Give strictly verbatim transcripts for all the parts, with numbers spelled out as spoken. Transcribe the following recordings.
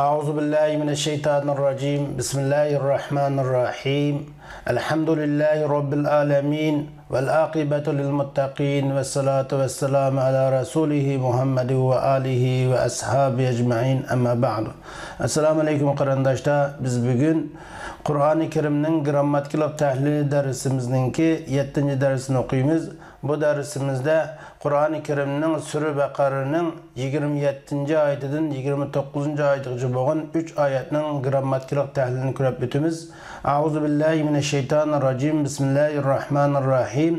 أعوذ بالله من الشيطان الرجيم. بسم الله الرحمن الرحيم. الحمد لله رب العالمين. والعاقبة للمتقين. والصلاة والسلام على رسوله محمد وآله وأصحابه أجمعين. أما بعد. ئەسسالامۇ ئەلەيكۇم قېرىنداشلار. بىز بۈگۈن قۇرئانى كەرىمنىڭ گىرامماتىكىلىق تەھلىلى دەرسىمىزنىڭكى يەتتىنچى دەرسىنى ئوقۇيمىز. بۇ دەرسىمىزدە قۇرئانى كەرىمنىڭ سۈرە بەقەرىنىڭ يىگىرمە يەتتىنچى ئايىتىدىن يىگىرمە توققۇزىنچى ئايىتىغىچە بولغان ئۈچ ئايەتنىڭ گىرامماتىكىلىق تەھلىلىنى كۆرۈپ ئۆتىمىز. أعوذ بالله من الشيطان الرجيم. بسم الله الرحمن الرحيم.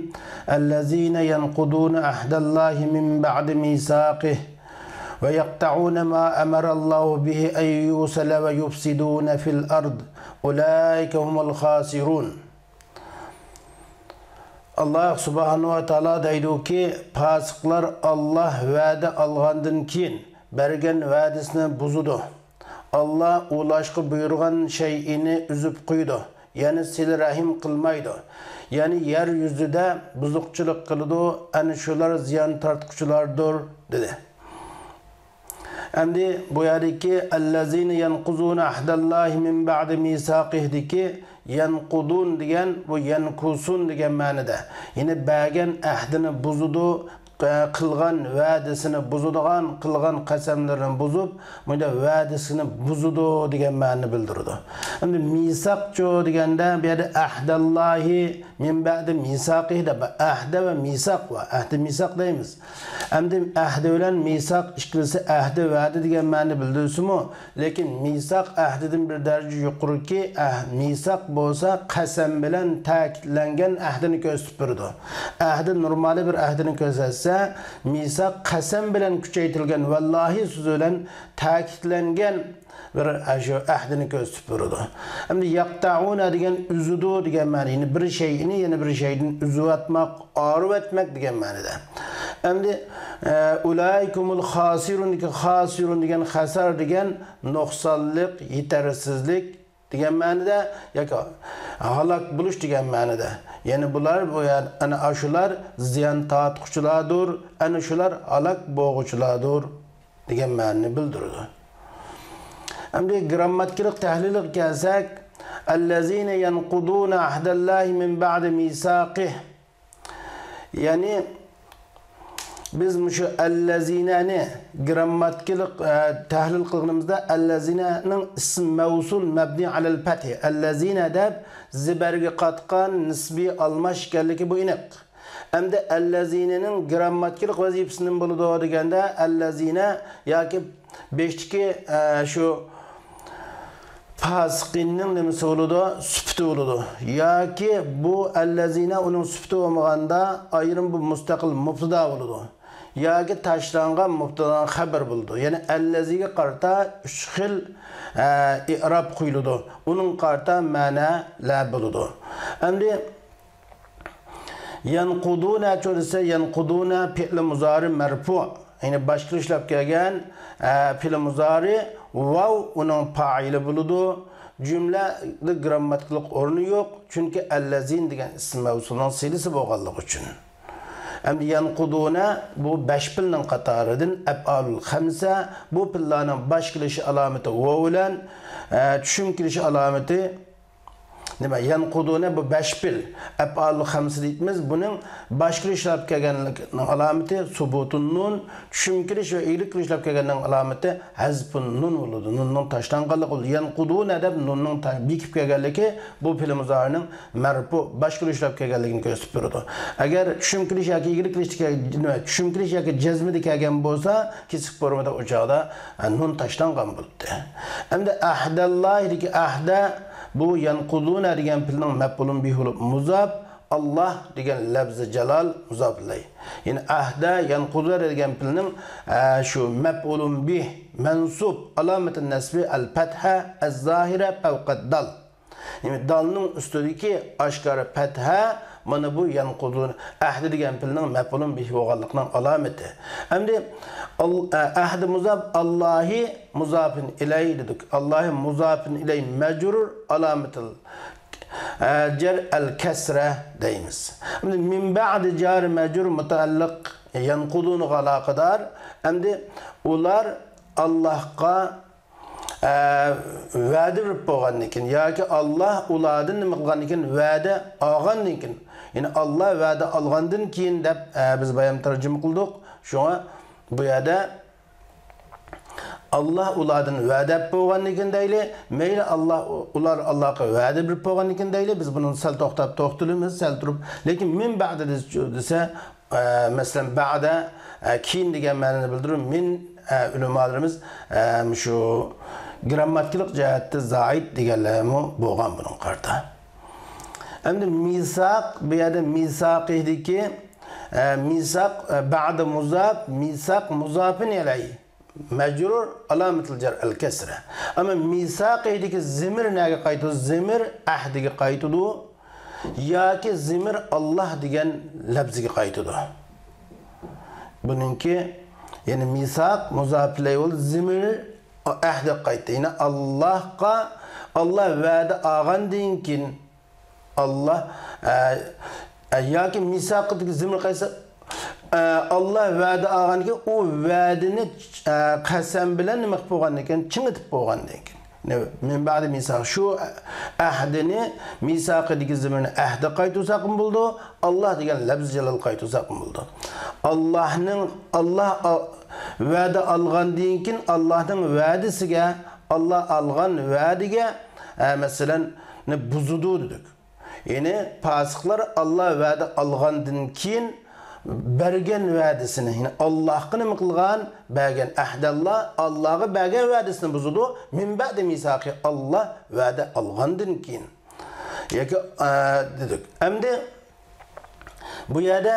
الذين ينقضون عهد الله من بعد ميثاقه ويقطعون ما أمر الله به أن يوصل ويفسدون في الأرض أولئك هم الخاسرون. ئاللاھ سۇبھانەھۇ ۋە تائالا دەيدۇكى، پاسىقلار ئاللاھ ۋەدە ئالغاندىن كېيىن بەرگەن ۋەدىسىنى بۇزىدۇ. ئاللاھ ئۇلاشقا بۇيرۇغان شەيئىنى ئۈزۈپ قويىدۇ، يەنى سىلە رەھىم قىلمايدۇ. يەنى يەر يۈزىدە بۇزۇقچىلىق قىلىدۇ، ئەنە شۇلار زىيان تارتقۇچىلاردۇر، دېدى. ئەمدى بۇ يەردىكى «الذين ينقضون عهد الله من بعد ميثاقه» دىكى «ينقضون» دېگەن، بۇ «ينكثون» دېگەن مەنىدە. يەنى بەرگەن ئەھدىنى بۇزىدۇ، قىلغان ۋەدىسىنى بۇزىدىغان، قىلغان قەسەملىرىنى بۇزۇپ، مۇنداق ۋەدىسىنى بۇزىدۇ دېگەن مەنىنى بىلدۈرىدۇ. ئەمدى مىساقچۇ دېگەندە، بۇ يەردە «عهد الله من بعد ميثاقه» دەپ، ئەھدە ۋە مىساق بار. ئەھدە مىساق دەيمىز. ئەمدى ئەھدى بىلەن مىساق ئىككىلىسى ئەھدى، ۋەدە دېگەن مەنىنى بىلدۈرسىمۇ، لېكىن مىساق ئەھدىدىن بىر دەرىجە يۇقىرىكى، ئەھ-، مىساق بولسا قەسەم بىلەن تەكىتلەنگەن ئەھدىنى كۆرسىتىپ بېرىدۇ. ئەھدى نورمالىي بىر ئەھدىنى كۆرسەتسە، مىساق قەسەم بىلەن كۈچەيتىلگەن، ۋاللاھى سۆزى بىلەن تەكىتلەنگەن بىر، ئە، شۇ ئەھدىنى كۆرسىتىپ بېرىدۇ. ئەمدى «يقطعون» دېگەن ئۈزىدۇ دېگەن مەنە، يەنى بىر شەيئىنى يەنە بىر شەيدىن ئۈزۈۋەتمەك، ئايرىۋەتمەك دېگەن مەنىدە. ئەمدى، ئە، «أولئك هم الخاسرون» دىكى «خاسرون» دېگەن خەسەر دېگەن نۇقسانلىق، يېتەرسىزلىك دېگەن مەنىدە، ياكى ھالاك بولۇش دېگەن مەنىدە. يەنى بۇلار، بۇ، يەنى ئەنە ئاشۇلار زىيان تارتقۇچىلاردۇر، ئەنە شۇلار ھالاك بولغۇچىلاردۇر دېگەن مەنىنى بىلدۈرىدۇ. ئەمدى گىرامماتىكىلىق تەھلىلىگە كەلسەك، «الذين ينقضون عهد الله من بعد ميثاقه». يەنى بىز مۇشۇ «ئەللەزىنە»نى گىرامماتىكىلىق، ئە، تەھلىل قىلغىنىمىزدا، «ئەللەزىنە»نىڭ ئىسىم مەۋسۇل مەبنى ئەلەل پەتھى، «ئەللەزىنە» دەپ زېبەرگە قاتقان نىسبىي ئالماش ئىكەنلىكى بۇ ئېنىق. ئەمدى «ئەللەزىنە»نىڭ گىرامماتىكىلىق ۋەزىپىسى نېمە بولىدۇ دېگەندە، «ئەللەزىنە» ياكى بېشىدىكى، ئە، شۇ «پاسىقىن»نىڭ نېمىسى بولىدۇ؟ سۈپىتى بولىدۇ. ياكى بۇ «ئەللەزىنە» ئۇنىڭ سۈپىتى بولمىغاندا، ئايرىم بۇ مۇستەقىل مۇبتىدا بولىدۇ. ياكى تاشلانغان مۇبتىدانىڭ خەبىرى بولىدۇ. يەنى «ئەللەزى»گە قارىتا ئۈچ خىل، ئە، ئىئراب قويۇلىدۇ. ئۇنىڭغا قارىتا مەنەلەر بولىدۇ. ئەمدى «ينقضون»چۇ دېسە، «ينقضون» پېئىل مۇزارى مەرپۇ. يەنى باشقىلار ئىشلەپ كەلگەن، ئە، پېئىل مۇزارى ۋاۋ ئۇنىڭ پائىلى بولىدۇ. جۈملىدە گىرامماتىكىلىق ئورنى يوق، چۈنكى «ئەللەزىنە» دېگەن ئىسىم مەۋسۇلنىڭ سىلىسى بولغانلىقى ئۈچۈن. ئەمدى «ينقضون» بۇ بەش پېئىلنىڭ قاتارىدىن ئەپئالۇل خەمسە، بۇ پېئىللارنىڭ باش كېلىش ئالامىتى ۋاۋ بىلەن، ئە، چۈشۈم كېلىش ئالامىتى نېمە؟ «ينقضون» بۇ بەش پېئىل، ئەپئالۇل خەمسە دەيمىز. بۇنىڭ باش كېلىش ئىشلەپ كەلگەنلىكنىڭ ئالامىتى سۇبۇتۇن نۇن، چۈشۈم كېلىش ۋە ئىگىلىك كېلىش ئىشلەپ كەلگەننىڭ ئالامىتى ھەزفۇن نۇن بولىدۇ. نۇننىڭ تاشلانغانلىقى بولىدۇ. «ينقضون» دەپ نۇننىڭ تا-، بېكىپ كەلگەنلىكى بۇ پېئىل مۇزارىنىڭ مەرپۇ، باش كېلىش ئىشلەپ كەلگەنلىكىنى كۆرسىتىپ بېرىدۇ. ئەگەر چۈشۈم كېلىش ياكى ئىگىلىك كېلىشتىكى، نېمە، چۈشۈم كېلىش ياكى جەزمىدە كەلگەن بولسا، كېسىك فورمىدا ئۇ چاغدا، ئە، نۇن تاشلانغان بولىدۇ. ئەمدى «ئەھدەللاھى» دىكى «ئەھدە» بۇ «ينقضون» دېگەن پېئىلنىڭ مەپئۇلۇن بىھى بولۇپ مۇزاپ، «ئاللاھ» دېگەن لەفزى جالال مۇزاپ ئىلەيھ. يەنى «ئەھدە ينقضۇ» دېگەن پېئىلنىڭ، ئە، شۇ مەپئۇلۇن بىھ مەنسۇب، ئالامىتى نەسبى ئەل پەتھە ئەز زاھىرە پەۋقەد دال. يەنى دالنىڭ ئۈستىدىكى ئاشكارا پەتھە، مانا بۇ «ينقضون» ئەھدى دېگەن پېئىلنىڭ مەپئۇلۇن بىھى بولغانلىقىنىڭ ئالامىتى. ئەمدى ئال-، ئە، ئەھدى مۇزاپ، «ئاللاھى مۇزاپىن ئىلەيھ» دېدۇق. «ئاللاھى مۇزاپىن ئىلەيھ» مەجرۇر، ئالامىتىل، ئە، جەر ئەل كەسرە دەيمىز. ئەمدى «مىن بەئدى» جارى مەجرۇر مۇتەئەللىق «ينقضون»غا ئالاقىدار. ئەمدى ئۇلار ئاللاھقا، ئە، ۋەدە بېرىپ بولغاندىن كېيىن ياكى ئاللا ئۇلاردىن نېمە قىلغاندىن كېيىن، ۋەدە ئالغاندىن كېيىن، يەنى ئاللا ۋەدە ئالغاندىن كېيىن دەپ، ئە، بىز بايام تەرجىمە قىلدۇق. شۇڭا بۇ يەردە ئاللا ئۇلاردىن ۋەدە بولغاندىن كېيىن دەيلى، مەيلى ئاللا، ئۇلار ئاللاغا ۋەدە بېرىپ بولغاندىن كېيىن دەيلى، بىز بۇنى سەل توختاپ توختىلىمىز، سەل تۇرۇپ. لېكىن مىن بەئدە دېسە، ئە، مەسىلەن، بەئدە، ئە، كېيىن دېگەن مەنىنى بىلدۈرىدۇ. مىن، ئە، ئۆلىمالىرىمىز، ئە، مۇشۇ گىرامماتىكىلىق جەھەتتە زائىد دېگەنلەرمۇ بولغان بۇنىڭغا قارىتا. ئەمدى مىساق، بۇ يەردە مىساقىدىكى، ئە، مىساق، ئە، بەئدە مۇزاپ، مىساق مۇزاپىن ئىلەيھ. مەجرۇر، ئالامەتۇل جەر ئەل كەسرە. ئەمما مىساقىدىكى زىمىر نەگە قايتىدۇ؟ زىمىر ئەھدىگە قايتىدۇ ياكى زىمىر ئاللا دېگەن لەپزىگە قايتىدۇ. بۇنىڭكى، يەنى مىساق مۇزاپ ئىلەيھ بولدى، زىمىر ئەھدىگە قايتتى. يەنى ئاللاغا، ئاللا ۋەدە ئالغاندىن كېيىن، ئاللا، ئە، ئە، ياكى مىساقىدىكى زىمىر قايسى، ئە، ئاللا ۋەدە ئالغاندىن كېيىن، ئۇ ۋەدىنى، ئە، قەسەم بىلەن نېمە قىلىپ بولغاندىن كېيىن، چىڭىتىپ بولغاندىن كېيىن. نە-، مىن بەئدى مىساق، شۇ ئەھدىنى، مىساقىدىكى زىمىرنى ئەھدىگە قايتۇرساقمۇ بولىدۇ، ئاللا دېگەن لەپزى جالالغا قايتۇرساقمۇ بولىدۇ. ئاللانىڭ، ئاللا ئا-، ۋەدە ئالغاندىن كېيىن، ئاللانىڭ ۋەدىسىگە، ئاللا ئالغان ۋەدىگە، ئە، مەسىلەن، نى بۇزىدۇ دېدۇق. يەنى پاسىقلار ئاللا ۋەدە ئالغاندىن كېيىن بەرگەن ۋەدىسىنى، يەنى ئاللاغا نېمە قىلغان؟ بەرگەن ئەھدەللا، ئاللاغا بەرگەن ۋەدىسىنى بۇزىدۇ. مىن بەئدى مىساقى، ئاللا ۋەدە ئالغاندىن كېيىن. ياكى، ئە، دېدۇق. ئەمدى بۇ يەردە،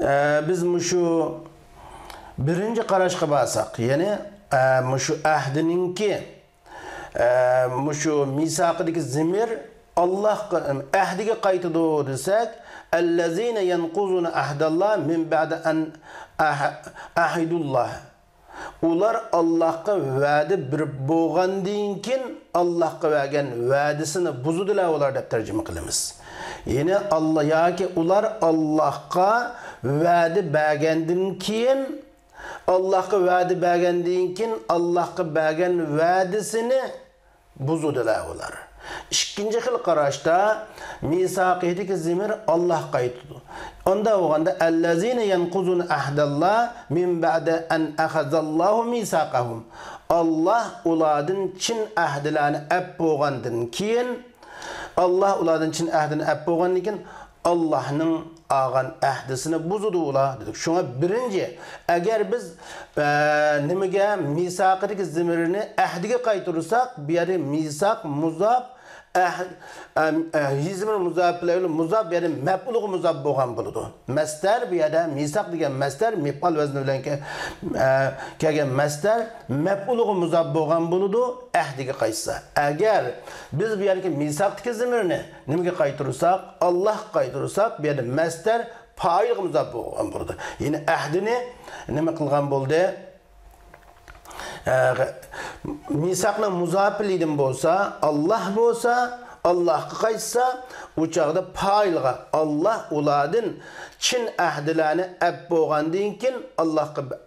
ئە، بىز مۇشۇ بىرىنچى قاراشقا بارساق، يەنى، ئە، مۇشۇ ئەھدىنىڭكى ئە، مۇشۇ مىساقىدىكى زىمىر ئاللاغا، ئەھدىگە قايتىدۇ دېسەك، ئەللەزىنە يەنقۇزۇنە ئەھدەللا مىن بەئدى ئەن ئەھ-، ئەھدۇللا. ئۇلار ئاللاغا ۋەدە بېرىپ بولغاندىن كېيىن، ئاللاغا بەرگەن ۋەدىسىنى بۇزىدىلا ئۇلار دەپ تەرجىمە قىلىمىز. يەنى ئاللا ياكى ئۇلار ئاللاغا ۋەدە بەرگەندىن كېيىن، ئاللاھقا ۋەدە بەرگەندىن كېيىن، ئاللاھقا بەرگەن ۋەدىسىنى بۇزىدىلا ئۇلار. ئىككىنچى خىل قاراشتا مىساقىدىكى زىمىر ئاللاھقا قايتىدۇ. ئاندا بولغاندا، ئەللەزىنە يەنقۇزۇنە ئەھدەللا مىن بەئدە ئەن ئەخەزەللاھۇ مىساقەھۇم. ئاللاھ ئۇلاردىن چىن ئەھدىلەرنى ئەپ بولغاندىن كېيىن، ئاللاھ ئۇلاردىن چىن ئەھدىنى ئەپ بولغاندىن كېيىن، ئاللاھنىڭ ئالغان ئەھدىسىنى بۇزىدۇ ئۇلار، دېدۇق. شۇڭا بىرىنچى، ئەگەر بىز، ئە، نېمىگە، مىساقىدىكى زىمىرنى ئەھدىگە قايتۇرساق، بۇ يەردە مىساق مۇزاپ، ئەھ-، ئەم، ئە، زىمىر مۇزاپ بىلەن مۇزاپ، يەنى مەپئۇلغا مۇزاپ بولغان بولىدۇ. مەستەر، بۇ يەردە مىساق دېگەن مەستەر، مىپئال ۋەزنى بىلەن كە-، ئە، كەلگەن مەستەر مەپئۇلغا مۇزاپ بولغان بولىدۇ، ئەھدىگە قايتسا. ئەگەر بىز بۇ يەردىكى مىساقتىكى زىمىرنى نېمىگە قايتۇرساق، ئاللاھقا قايتۇرساق، بۇ يەردە مەستەر پائىلغا مۇزاپ بولغان بولىدۇ. يەنى ئەھدىنى نېمە قىلغان بولدى؟ ئە، مىساقنىڭ مۇزاپىلىدىن بولسا، ئاللاھ بولسا، ئاللاھقا قايتسا، ئۇ چاغدا پائىلغا، ئاللاھ ئۇلاردىن چىن ئەھدىلەرنى ئەپ بولغاندىن كېيىن، ئاللاھقا بە-،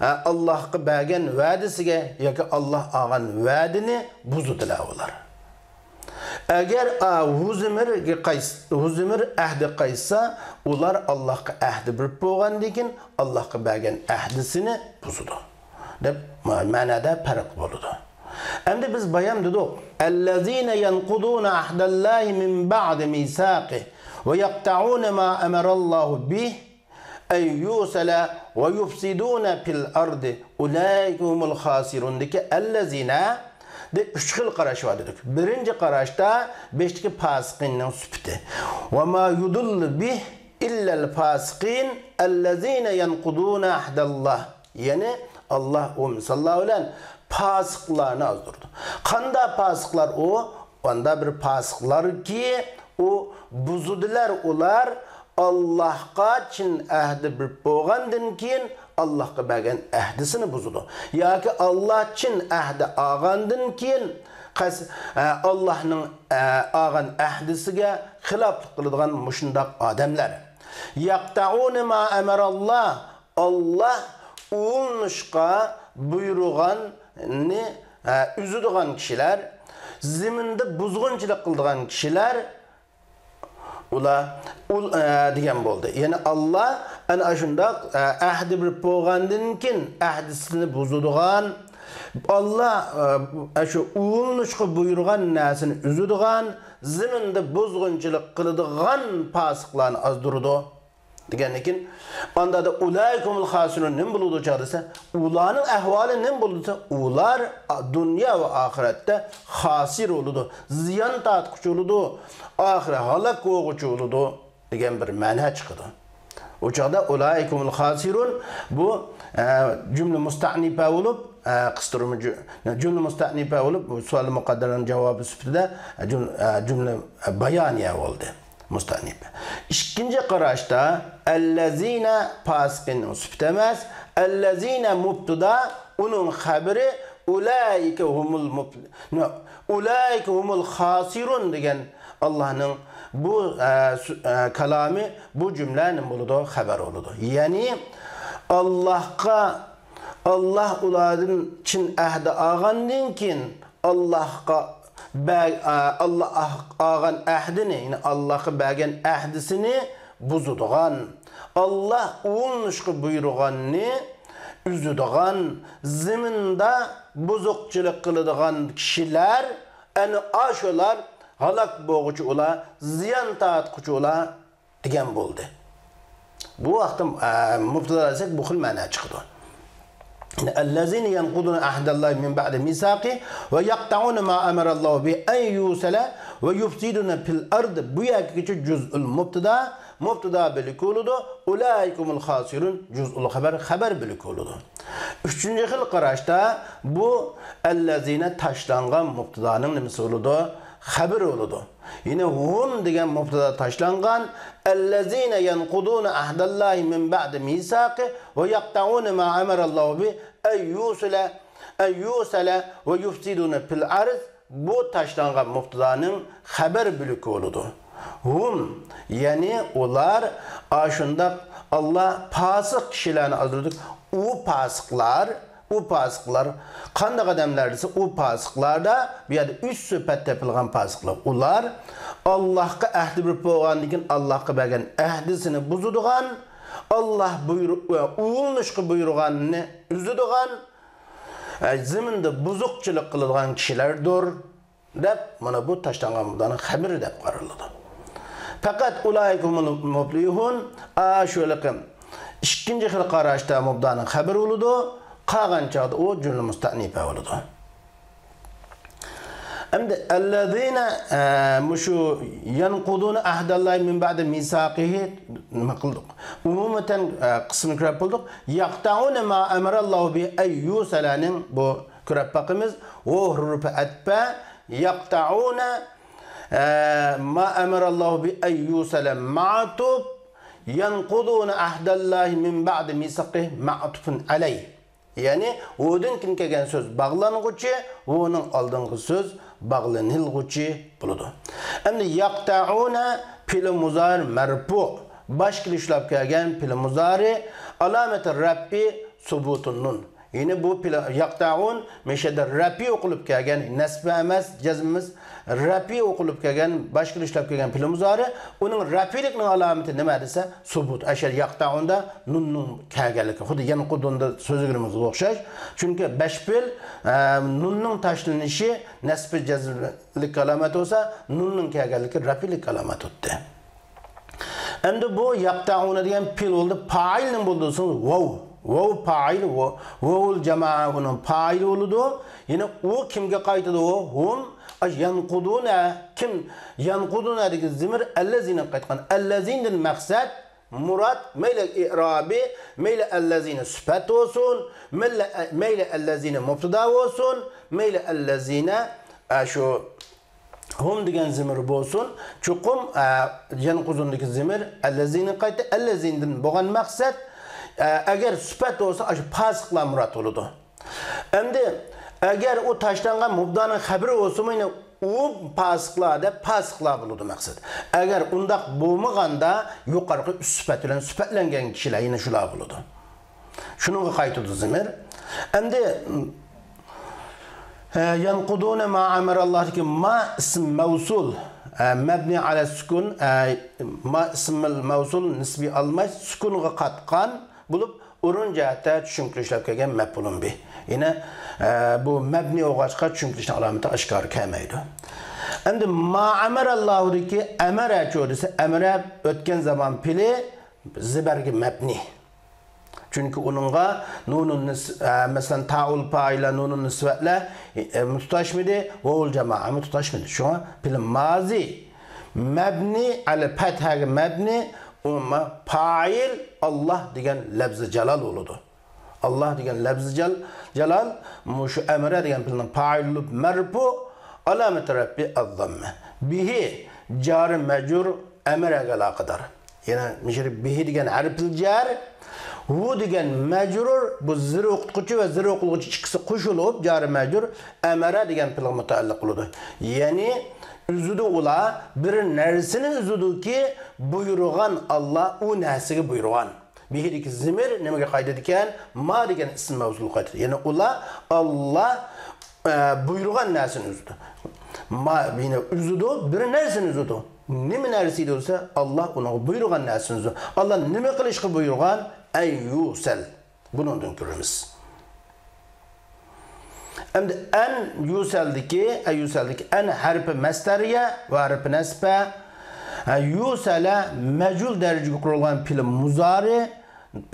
ئە، ئاللاھقا بەرگەن ۋەدىسىگە ياكى ئاللاھ ئالغان ۋەدىنى بۇزىدىلا ئۇلار. ئەگەر، ئا، ھۇزىمىرگە قايس-، ھۇزىمىر ئەھدى قايتسا، ئۇلار ئاللاھقا ئەھدى بېرىپ بولغاندىن كېيىن، ئاللاھقا بەرگەن ئەھدىسىنى بۇزىدۇ، دەپ مە-، مەنەدە پەرق بولىدۇ. ئەمدى بىز بايام دېدۇق، ئەللەزىنە يەنقۇزۇنە ئەھدەللاھى مىن بەئدى مىساقىھ ۋە يەقتەئۇنە ما ئەمەرەللاھۇ بىھ ئەن يۇسەلە ۋە يۇفسىدۇنە فىل ئەردى ئۇلائىكە ھۇمۇل خاسىرۇندىكى ئەللەزىنە دە ئۈچ خىل قاراش بار دېدۇق. بىرىنچى قاراشتا بېشىدىكى پاسىقىننىڭ سۈپىتى. ۋە ما يۇدىللۇ بىھ ئىللەل فاسىقىن ئەللەزىنە يەنقۇزۇنە ئەھدەللاھ. يەنى ئاللاھ ئۇ مىساللار بىلەن پاسىقلارنى ئازدۇرىدۇ. قانداق پاسىقلار ئۇ؟ ئاندا بىر پاسىقلاركى، ئۇ بۇزىدىلەر ئۇلار ئاللاھقا چىن ئەھدى بېرىپ بولغاندىن كېيىن، ئاللاھقا بەرگەن ئەھدىسىنى بۇزىدۇ. ياكى ئاللاھ چىن ئەھدى ئالغاندىن كېيىن، قەس-، ئە، ئاللاھنىڭ، ئە، ئالغان ئەھدىسىگە خىلاپلىق قىلىدىغان مۇشۇنداق ئادەملەر. يەقتەئۇنە ما ئەمەرەللاھ، ئاللاھ ئۇلىنىشقا بۇيرۇغاننى، ئە، ئۈزىدىغان كىشىلەر، زېمىندا بۇزغۇنچىلىق قىلىدىغان كىشىلەر، ئۇلار، ئۇل-، ئە، دېگەن بولدى. يەنى ئاللا ئەنە ئاشۇنداق، ئە، ئەھدى بېرىپ بولغاندىن كېيىن ئەھدىسىنى بۇزىدىغان، ئاللا، ئە، شۇ ئۇلىنىشقا بۇيرۇغان نەرسىنى ئۈزىدىغان، زېمىندا بۇزغۇنچىلىق قىلىدىغان پاسىقلارنى ئازدۇرىدۇ. دېگەندىن كېيىن، ئاندا دا «ئۇلائىكە ھۇمۇل خاسىرۇن» نېمە بولىدۇ چاغ دېسە، ئۇلارنىڭ ئەھۋالى نېمە بولىدۇ دېسە، ئۇلار دۇنيا ۋە ئاخىرەتتە خاسىر بولىدۇ، زىيان تارتقۇچى بولىدۇ، ئاخىرى ھالاك بولغۇچى بولىدۇ دېگەن بىر مەنا چىقىدۇ. ئۇ چاغدا «ئۇلائىكە ھۇمۇل خاسىرۇن» بۇ، ئە، جۈملە مۇستەئنىپە بولۇپ، ئە، قىستۇرما جۈ-، جۈملە مۇستەئنىپە بولۇپ، بۇ سوئال مۇقەددەرنىڭ جاۋابى سۈپىتىدە، ئە، جۈم-، ئە، جۈملە بايانىيە بولدى. مۇستەئنىپ. ئىككىنچى قاراشتا «ئەللەزىنە» پاسىقنىڭ سۈپىتى ئەمەس، «ئەللەزىنە» مۇبتىدا، ئۇنىڭ خەبىرى «ئۇلائىكە ھۇمۇل مۇپ-، نو، ئۇلائىكە ھۇمۇل خاسىرۇن» دېگەن ئاللانىڭ بۇ، ئە، سۈ-، ئە، كالامى، بۇ جۈملە نېمە بولىدۇ؟ خەۋەر بولىدۇ. يەنى ئاللاھقا، ئاللاھ ئۇلاردىن چىن ئەھدى ئالغاندىن كېيىن، ئاللاھقا بە-، ئە، ئاللا ئاھ-، ئالغان ئەھدىنى، يەنى ئاللاھقا بەرگەن ئەھدىسىنى بۇزىدىغان، ئاللا ئۇلىنىشقا بۇيرۇغاننى ئۈزىدىغان، زېمىندا بۇزۇقچىلىق قىلىدىغان كىشىلەر، ئەنە ئاشۇلار ھالاك بولغۇچى ئۇلار، زىيان تارتقۇچى ئۇلار. دېگەن بولدى. بۇ ۋاقىتتا، ئە، مۇبتىدا دېسەك، بۇ خىل مەنا چىقىدۇ. «ئەللەزىنە يەنقۇدۇنە ئەھدەللاھى مىن بەئدى مىساقىھى ۋە يەقتەئۇنە ما ئەمەرەللاھۇ بىھى ئەن يۇسەلە ۋە يۇفسىدۇنە فىل ئەرد». بۇ يەرگىچە جۈزئۇل مۇبتىدا، مۇبتىدا بۆلىكى بولىدۇ. «ئۇلائىكە ھۇمۇل خاسىرۇن» جۈزئۇل خەبەر، خەبەر بۆلىكى بولىدۇ. ئۈچىنچى خىل قاراشتا بۇ «ئەللەزىنە» تاشلانغان مۇبتىدانىڭ نېمىسى بولىدۇ؟ خەبىرى بولىدۇ. يەنى «ھۇم» دېگەن مۇبتىدا تاشلانغان، «ئەللەزىنە يەنقۇدۇنە ئەھدەللاھى مىن بەئدى مىساقىھى ۋە يەقتەئۇنە ما ئەمەرەللاھۇ بىھى ئەن يۇسەلە، ئەن يۇسەلە ۋە يۇفسىدۇنە فىل ئەرد». بۇ تاشلانغان مۇبتىدانىڭ خەبەر بۆلىكى بولىدۇ. «ھۇم»، يەنى ئۇلار، ئاشۇنداق ئاللا پاسىق كىشىلەرنى ئازدۇردى. ئۇ پاسىقلار، ئۇ پاسىقلار قانداق ئادەملەر دېسە، ئۇ پاسىقلاردا بۇ يەردە ئۈچ سۈپەت تېپىلغان پاسىقلار. ئۇلار ئاللاھقا ئەھدى بېرىپ بولغاندىن كېيىن، ئاللاھقا بەرگەن ئەھدىسىنى بۇزىدىغان، ئاللاھ بۇيرۇ-، ئۇلىنىشقا بۇيرۇغاننى ئۈزىدىغان، ئە، زېمىندا بۇزۇقچىلىق قىلىدىغان كىشىلەردۇر. دەپ، مانا بۇ تاشلانغان مۇبتادانىڭ خەبىرى دەپ قارىلىدۇ. پەقەت «ئۇلائىكە ھۇمۇل مۇپلىھۇن»، ئاشۇ ھېلىقى ئىككىنچى خىل قاراشتا مۇبتادانىڭ خەبىرى بولىدۇ، قالغان چاغدا ئۇ جۈملە مۇستەئنىپە بولىدۇ. ئەمدى «ئەللەزىنە»، ئە، مۇشۇ «يەنقۇدۇنە ئەھدەللاھى مىن بەئدى مىساقىھى» نېمە قىلدۇق؟ ئومۇمەن، ئە، قىسمىنى كۆرۈپ بولدۇق. «يەقتەئۇنە ما ئەمەرەللاھۇ بىھى ئەن يۇسەلە»نىڭ بۇ كۆرۈپ باقىمىز. ۋاۋ ھۇرۇپى ئەتپە، «يەقتەئۇنە، ئە، ما ئەمەرەللاھۇ بىھى ئەن يۇسەلە» مەئتۇپ، «يەنقۇدۇنە ئەھدەللاھى مىن بەئدى مىساقىھى» مەئتۇپۇن ئەلەيھ. يەنى ۋاۋدىن كېيىن كەلگەن سۆز باغلانغۇچى، ۋاۋنىڭ ئالدىنقى سۆز باغلىنىلغۇچى بولىدۇ. ئەمدى «يەقتەئۇنە» پېئىل مۇزارى مەرپۇ، باش كېلىشلەپ كەلگەن پېئىل مۇزارى، ئالامەتى رەپئى سۇبۇتۇن نۇن. يەنى بۇ پېئىل يەقتەئۇن مەشەدە رەپئى ئوقۇلۇپ كەلگەن، نەسبە ئەمەس، جەزم ئەمەس، رەپئى ئوقۇلۇپ كەلگەن، باش كېلىشلەپ كەلگەن پېئىل مۇزارى، ئۇنىڭ رەپئىلىكنىڭ ئالامىتى نېمە دېسە، سۇبۇت. ئەشەر يەقتەئۇندا نۇننىڭ كەلگەنلىكى، خۇددى يەنقۇدۇندا سۆزلىگىنىمىزگە ئوخشاش. چۈنكى بەش پېئىل، ئە، نۇننىڭ تاشلىنىشى نەسبى جەزملىك ئالامەت بولسا، نۇننىڭ كەلگەنلىكى رەپئىلىك ئالامەت بولدى. ئەمدى بۇ «يەقتەئۇنە» دېگەن پېئىل بولدى، پائىل نېمە بولدى دېسىڭىز، ۋاۋ. ۋاۋ پائىل، ۋاۋ، ۋاۋۇل جامائە ئۇنىڭ پائىلى بولىدۇ. يەنى ئۇ كىمگە قايتىدۇ؟ ھۇم، ئاش يەنقۇدۇنە، كىم؟ يەنقۇدۇنەدىكى زېمىر «ئەللەزىنە» قايتقان. «ئەللەزىنە»دىن مەقسەت، مۇراد، مەيلى ئىرابى، مەيلى «ئەللەزىنە» سۈپەت بولسۇن، مەيلى، مەيلى «ئەللەزىنە» مۇبتىدا بولسۇن، مەيلى «ئەللەزىنە»، ئە، شۇ «ھۇم» دېگەن زېمىر بولسۇن، چوقۇم، ئە، يەنقۇدۇندىكى زېمىر «ئەللەزىنە» قايتتى، «ئەللەزىنە»دىن بولغان مەقسەت، ئە، ئەگەر سۈپەت بولسا، ئاشۇ پاسىقلار مۇراد بولىدۇ. ئەمدى ئەگەر ئۇ تاشلانغان مۇبتادانىڭ خەبىرى بولسىمۇ، يەنى ئۇ پاسىقلار دەپ، پاسىقلار بولىدۇ مەقسەت. ئەگەر ئۇنداق بولمىغاندا، يۇقىرىقى ئۈچ سۈپەت بىلەن سۈپەتلەنگەن كىشىلەر يەنە شۇلار بولىدۇ. شۇنىڭغا قايتىدۇ زېمىر. ئەمدى، ئە، ينقضون ما أمر الله دىكى ما ئىسم مەۋسۇل، ئە، مەبنى ئەلە سۈكۇن، ئە، ما ئىسم مەۋسۇل نىسبى ئالماي سۈكۇنغا قاتقان بولۇپ، ئورۇن جەھەتتە چۈشۈنكىلىشلەپ كەلگەن مەپئۇلۇن بىھ. يەنە، ئە، بۇ مەبنى بولغاچقا چۈشۈنكىلىشنىڭ ئالامىتى ئاشكارا كەلمەيدۇ. ئەمدى ما ئەمەرەللاھۇدىكى ئەمەرەچۇ دېسە، ئەمەرە ئۆتكەن زامان پېئلى زىبەرگە مەبنى. چۈنكى ئۇنىڭغا نۇنۇن نىس-، ئە، مەسىلەن، تائۇل پائىلە، نۇنۇن نىسۋەتلەر، ئە، تۇتاشمىدى، ۋاۋۇل جامائەمۇ تۇتاشمىدى. شۇڭا پېئلى مازى مەبنى، ئەلە پەتھەگە مەبنى، ئۇمۇ پائىل ئاللا دېگەن لەپزى جالال بولىدۇ. ئاللا دېگەن لەپزى جال-، جالال، مۇشۇ ئەمرە دېگەن پېئىلنىڭ پائىل بولۇپ مەرپۇ، ئالامەتى رەفئى ئەززەممە. بىھى جارى مەجرۇر ئەمرەگە ئالاقىدار. يەنە مۇشۇ بىھى دېگەن ھەرپىل جار، ھۇ دېگەن مەجرۇر، بۇ زىر ئوقۇتقۇچى ۋە زىر ئوقۇلغۇچى ئىككىسى قوشۇلۇپ جارى مەجرۇر ئەمرە دېگەن پېئىلغا مۇتەئەللىق بولىدۇ. يەنى ئۈزىدۇ ئۇلار، بىر نەرسىنى ئۈزىدۇكى، بۇيرۇغان ئاللا ئۇ نەرسىگە بۇيرۇغان. بىھىدىكى زىمىر نېمىگە قايتىدىكەن؟ ما دېگەن ئىسىم مەۋسۇلغا قايتىدۇ. يەنى ئۇلار ئاللا، ئە، بۇيرۇغان نەرسىنى ئۈزىدۇ. ما، يەنى ئۈزىدۇ، بىر نەرسىنى ئۈزىدۇ. نېمە نەرسە ئىدى دېسە، ئاللا ئۇنىڭغا بۇيرۇغان نەرسىنى ئۈزىدۇ. ئاللا نېمە قىلىشقا بۇيرۇغان؟ ئەن يۇسەل. بۇنىڭدىن كۆرىمىز. ئەمدى ئەن يۇسەلدىكى، ئەن يۇسەلدىكى ئەن ھەرپى مەستەرىيە ۋە ھەرپى نەسبە. ھە، يۇسەلە مەجھۇل دەرىجىگە قۇرۇلغان پېئىل مۇزارى،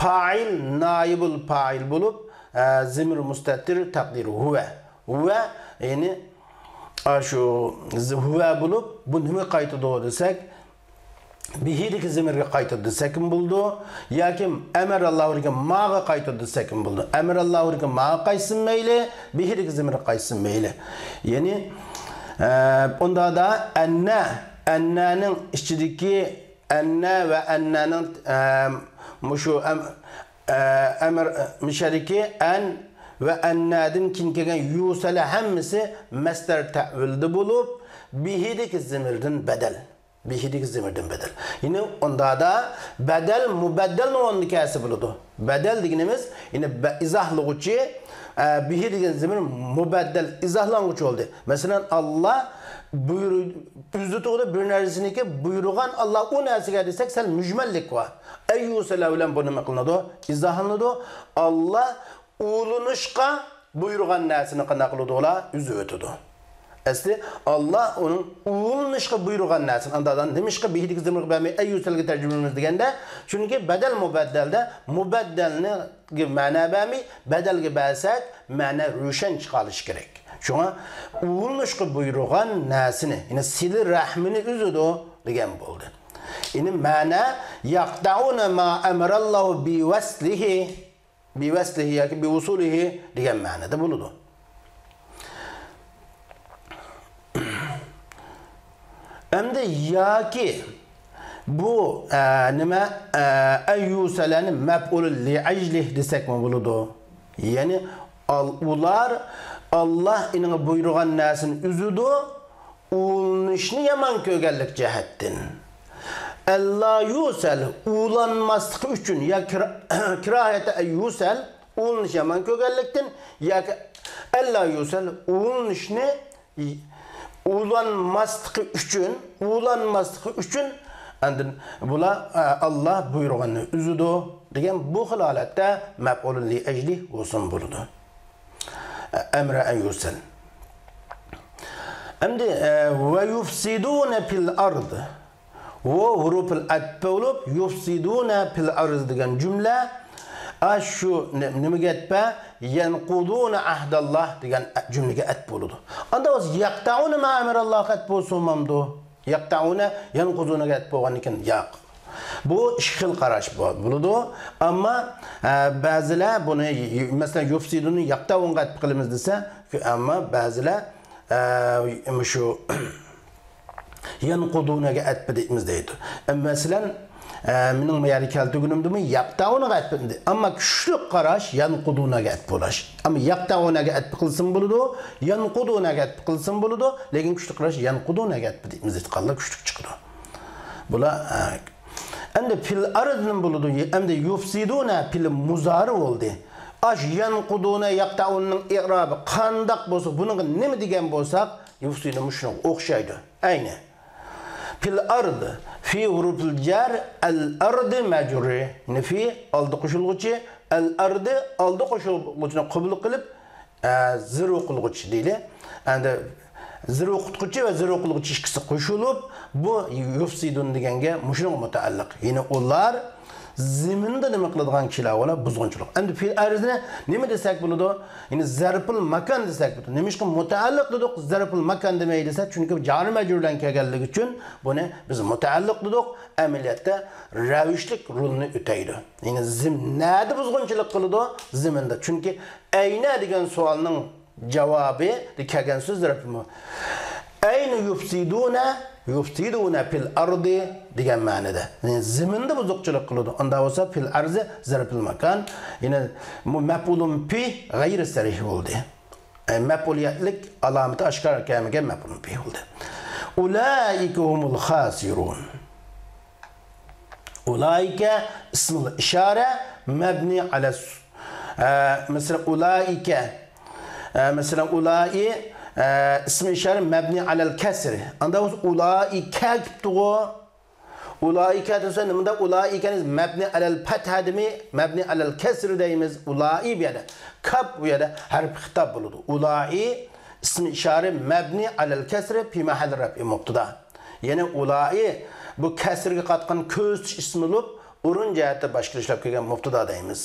پائىل، نائىبۇل پائىل بولۇپ، ھە، زىمىر مۇستەتىر تەقدىرى ھۇۋە. ھۇۋە، يەنى، ئاشۇ زى-، ھۇۋە بولۇپ، بۇ نېمىگە قايتىدۇ دېسەك، بىھىدىكى زىمىرگە قايتىدۇ دېسەكمۇ بولىدۇ، ياكى ئەمەرەللاھۇدىكى ماغا قايتىدۇ دېسەكمۇ بولىدۇ. ئەمەرەللاھۇدىكى ماغا قايتسىمۇ مەيلى، بىھىدىكى زىمىرگە قايتسىمۇ مەيلى. يەنى، ئە، ئۇنداقتا ئەننە، ئەننەنىڭ ئىچىدىكى ئەننە ۋە ئەننەنىڭ، ئە، مۇشۇ ئەم-، ئە، ئەمر، مىشەدىكى ئەن ۋە ئەننەدىن كېيىن كەلگەن يۇسەلە ھەممىسى مەستەر تەئۋىلدە بولۇپ، بىھىدىكى زىمىردىن بەدەل. بىھىدىكى زىمىردىن بەدەل. يەنى ئۇنداقتا بەدەل مۇبەددەلنىڭ ئورنىدا كەلسە بولىدۇ. بەدەل دېگىنىمىز، يەنى بە-، ئىزاھلىغۇچى، ئە، بىھى دېگەن زىمىر مۇبەددەل ئىزاھلانغۇچى بولدى. مەسىلەن، ئاللا بۇيرۇ-، ئۆزى توغرا بىر نەرسىنىكى بۇيرۇغان ئاللا ئۇ نەرسىگە دېسەك، سەل مۈجمەللىك بار. ئەن يۇسەلە بىلەن بۇ نېمە قىلىنىدۇ؟ ئىزاھلىنىدۇ. ئاللا ئۇلىنىشقا بۇيرۇغان نەرسىنى قانداق قىلىدۇ ئۇلار؟ ئۈزۈۋېتىدۇ. ئەسلى ئاللا ئۇنىڭ ئۇلىنىشقا بۇيرۇغان نەرسىنى، ئانداقتا نېمىشقا بىھىدىكى زىمىرغا بەرمەي ئەن يۇسەلگە تەرجىمىلىمىز دېگەندە، چۈنكى بەدەل مۇبەددەلدە مۇبەددەلنىگە مەنە بەرمەي، بەدەلگە بەرسەك، مەنە روشەن چىقالىشى كېرەك. شۇڭا ئۇلىنىشقا بۇيرۇغان نەرسىنى، يەنى سىلە رەھمىنى ئۈزىدۇ دېگەن بولدى. يەنى مەنە يەقتەئۇنە ما ئەمرەللاھۇ بىۋەسلىھى. بىۋەسلىھى ياكى بىۋۇسۇلىھى دېگەن مەنىدە بولىدۇ. ئەمدى ياكى بۇ، ئە، نېمە، ئە، ئەن يۇسەلەنى مەپئۇلى لىئەجلىھ دېسەكمۇ بولىدۇ. يەنى ئال-، ئۇلار ئاللا ئېنىڭ بۇيرۇغان نەرسىنى ئۈزىدۇ، ئۇلىنىشنى يامان كۆرگەنلىك جەھەتتىن. ئەللا يۇسەل، ئۇلانماسلىقى ئۈچۈن، يا كىرا-، كىراھەتە ئەن يۇسەل، ئۇلىنىشنى يامان كۆرگەنلىكتىن، ياكى ئەللا يۇسەل، ئۇلىنىشنى، ئۇلانماسلىقى ئۈچۈن، ئۇلانماسلىقى ئۈچۈن، ئاندىن بۇلار، ئە، ئاللا بۇيرۇغاننى ئۈزىدۇ دېگەن بۇ خىل ھالەتتە مەپئۇلۇن لىئەجلىھ بولسىمۇ بولىدۇ. ئەمرە ئەن يۇسەل. ئەمدى، ئە، ۋە يۇفسىدۇنە فىل ئەرد. ۋۇ ھۇرۇپۇل ئەتپ بولۇپ، يۇفسىدۇنە فىل ئەرد دېگەن جۈملە، ئا، شۇ نې-، نېمىگە ئەتپە؟ يەنقۇدۇنە ئەھدەللاھ دېگەن ئە-، جۈملىگە ئەتپ بولىدۇ. ئاندا بولسا يەقتەئۇنە ما ئەمرەللاھقا ئەتپ بولسا بولمامدۇ؟ يەقتەئۇنە يەنقۇدۇنەگە ئەتپ بولغاندىكىن ياق. بۇ ئىككى خىل قاراش بو-، بولىدۇ. ئەمما، ئە، بەزىلەر بۇنى، ي-، مەسىلەن، يۇفسىدۇنى يەقتەئۇنغا ئەتپ قىلىمىز دېسە، ئەمما بەزىلەر، ئە، مۇشۇ يەنقۇدۇنەگە ئەتپ دەيمىز دەيدۇ. ئە، مەسىلەن، ئە، مېنىڭ بۇ يەردە كەلتۈرگىنىمدىمۇ يەقتەئۇنىغا ئەتپ دېدى. ئەمما كۈچلۈك قاراش يەنقۇدۇنەگە ئەتپ بولاش. ئەمما يەقتەئۇنەگە ئەتپ قىلسىمۇ بولىدۇ، يەنقۇدۇنەگە ئەتپ قىلسىمۇ بولىدۇ، لېكىن كۈچلۈك قاراش يەنقۇدۇنەگە ئەتپ دەيمىز دېيدىغانلار كۈچلۈك چىقىدۇ. بۇلار، ئە، ئەمدى فىل ئەردىدىن بولىدۇ، ئەمدى يۇفسىدۇنە پېئىل مۇزارى بولدى. ئاش يەنقۇدۇنە يەقتەئۇننىڭ ئىرابى قانداق بولسا، بۇنىڭغا نېمە دېگەن بولساق، يۇفسىدۇ مۇشۇنىڭغا ئوخشايدۇ. ئەينى. پىل ئارد، في ھۇرۇپىل جەر، ئەل ئەردى مەجرۇرى. يەنى في ئالدى قوشۇلغۇچى، ئەل ئەردى ئالدى قوشۇلغۇچىنى قوبۇل قىلىپ، ئە، زىرۇ قىلغۇچ دەيلى. ئەمدى زىرۇ قىلغۇچى ۋە زىرۇ قىلغۇچى ئىككىسى قوشۇلۇپ، بۇ يۇفسىدۇن دېگەنگە مۇشۇنىڭغا مۇتەئەللىق. يەنى ئۇلار زېمىندا نېمە قىلىدىغان كىشىلەر بولار؟ بۇزغۇنچىلىق. ئەمدى پىل ئەرزنى نېمە دېسەك بولىدۇ؟ يەنى زەرپۇل ماكان دېسەك بولىدۇ. نېمىشقا مۇتەئەللىق دېدۇق، زەرپۇل ماكان دېمەي دېسە، چۈنكى جارى مەجرۇر بىلەن كەلگەنلىكى ئۈچۈن بۇنى بىز مۇتەئەللىق دېدۇق. ئەمەلىيەتتە رەۋىشلىك رولىنى ئۆتەيدۇ. يەنى زېم-، نەدە بۇزغۇنچىلىق قىلىدۇ؟ زېمىندا. چۈنكى ئەينە دېگەن سوئالنىڭ جاۋابى، كەلگەن سۆز زەرپىمۇ. ئەينى يۇفسىدۇنە، يۇفسىدۇنە پىل ئەردى دېگەن مەنىدە. يەنى زېمىندا بۇزۇقچىلىق قىلىدۇ. ئاندا بولسا پىل ئەرزى زەرپىل ماكان. يەنى بۇ مەپئۇلۇن پى غەيرى سەرىھ بولدى. ئە، مەپئۇلىيەتلىك ئالامىتى ئاشكارا كەلمىگەن مەپئۇلۇن پى بولدى. ئۇلائىكە ھۇمۇل خاسىرۇن. ئۇلائىكە ئىسمۇل ئىشارە مەبنى ئەلەس. ئە، مەسىلەن، ئۇلائىكە. ئە، مەسىلەن، ئۇلائى، ئە، ئىسمى ئىشارە مەبنى ئەلەل كەسرى. ئاندا بولسا ئۇلائىكە كېلىپتىغۇ. ئۇلائىكە دېسە، نېمىدە ئۇلائىكەنى مەبنى ئەلەل پەتھە دېمەي، مەبنى ئەلەل كەسرى دەيمىز. ئۇلائى بۇ يەردە. كاپ بۇ يەردە ھەرپ خىتاب بولىدۇ. ئۇلائى ئىسمى ئىشارە مەبنى ئەلەل كەسرى پى مەھەللى رەفئى مۇبتىدا. يەنى ئۇلائى، بۇ كەسرگە قاتقان كۆزىتىش ئىسمى بولۇپ، ئورۇن جەھەتتە باشقىچە ئىشلەپ كەلگەن مۇبتىدا دەيمىز.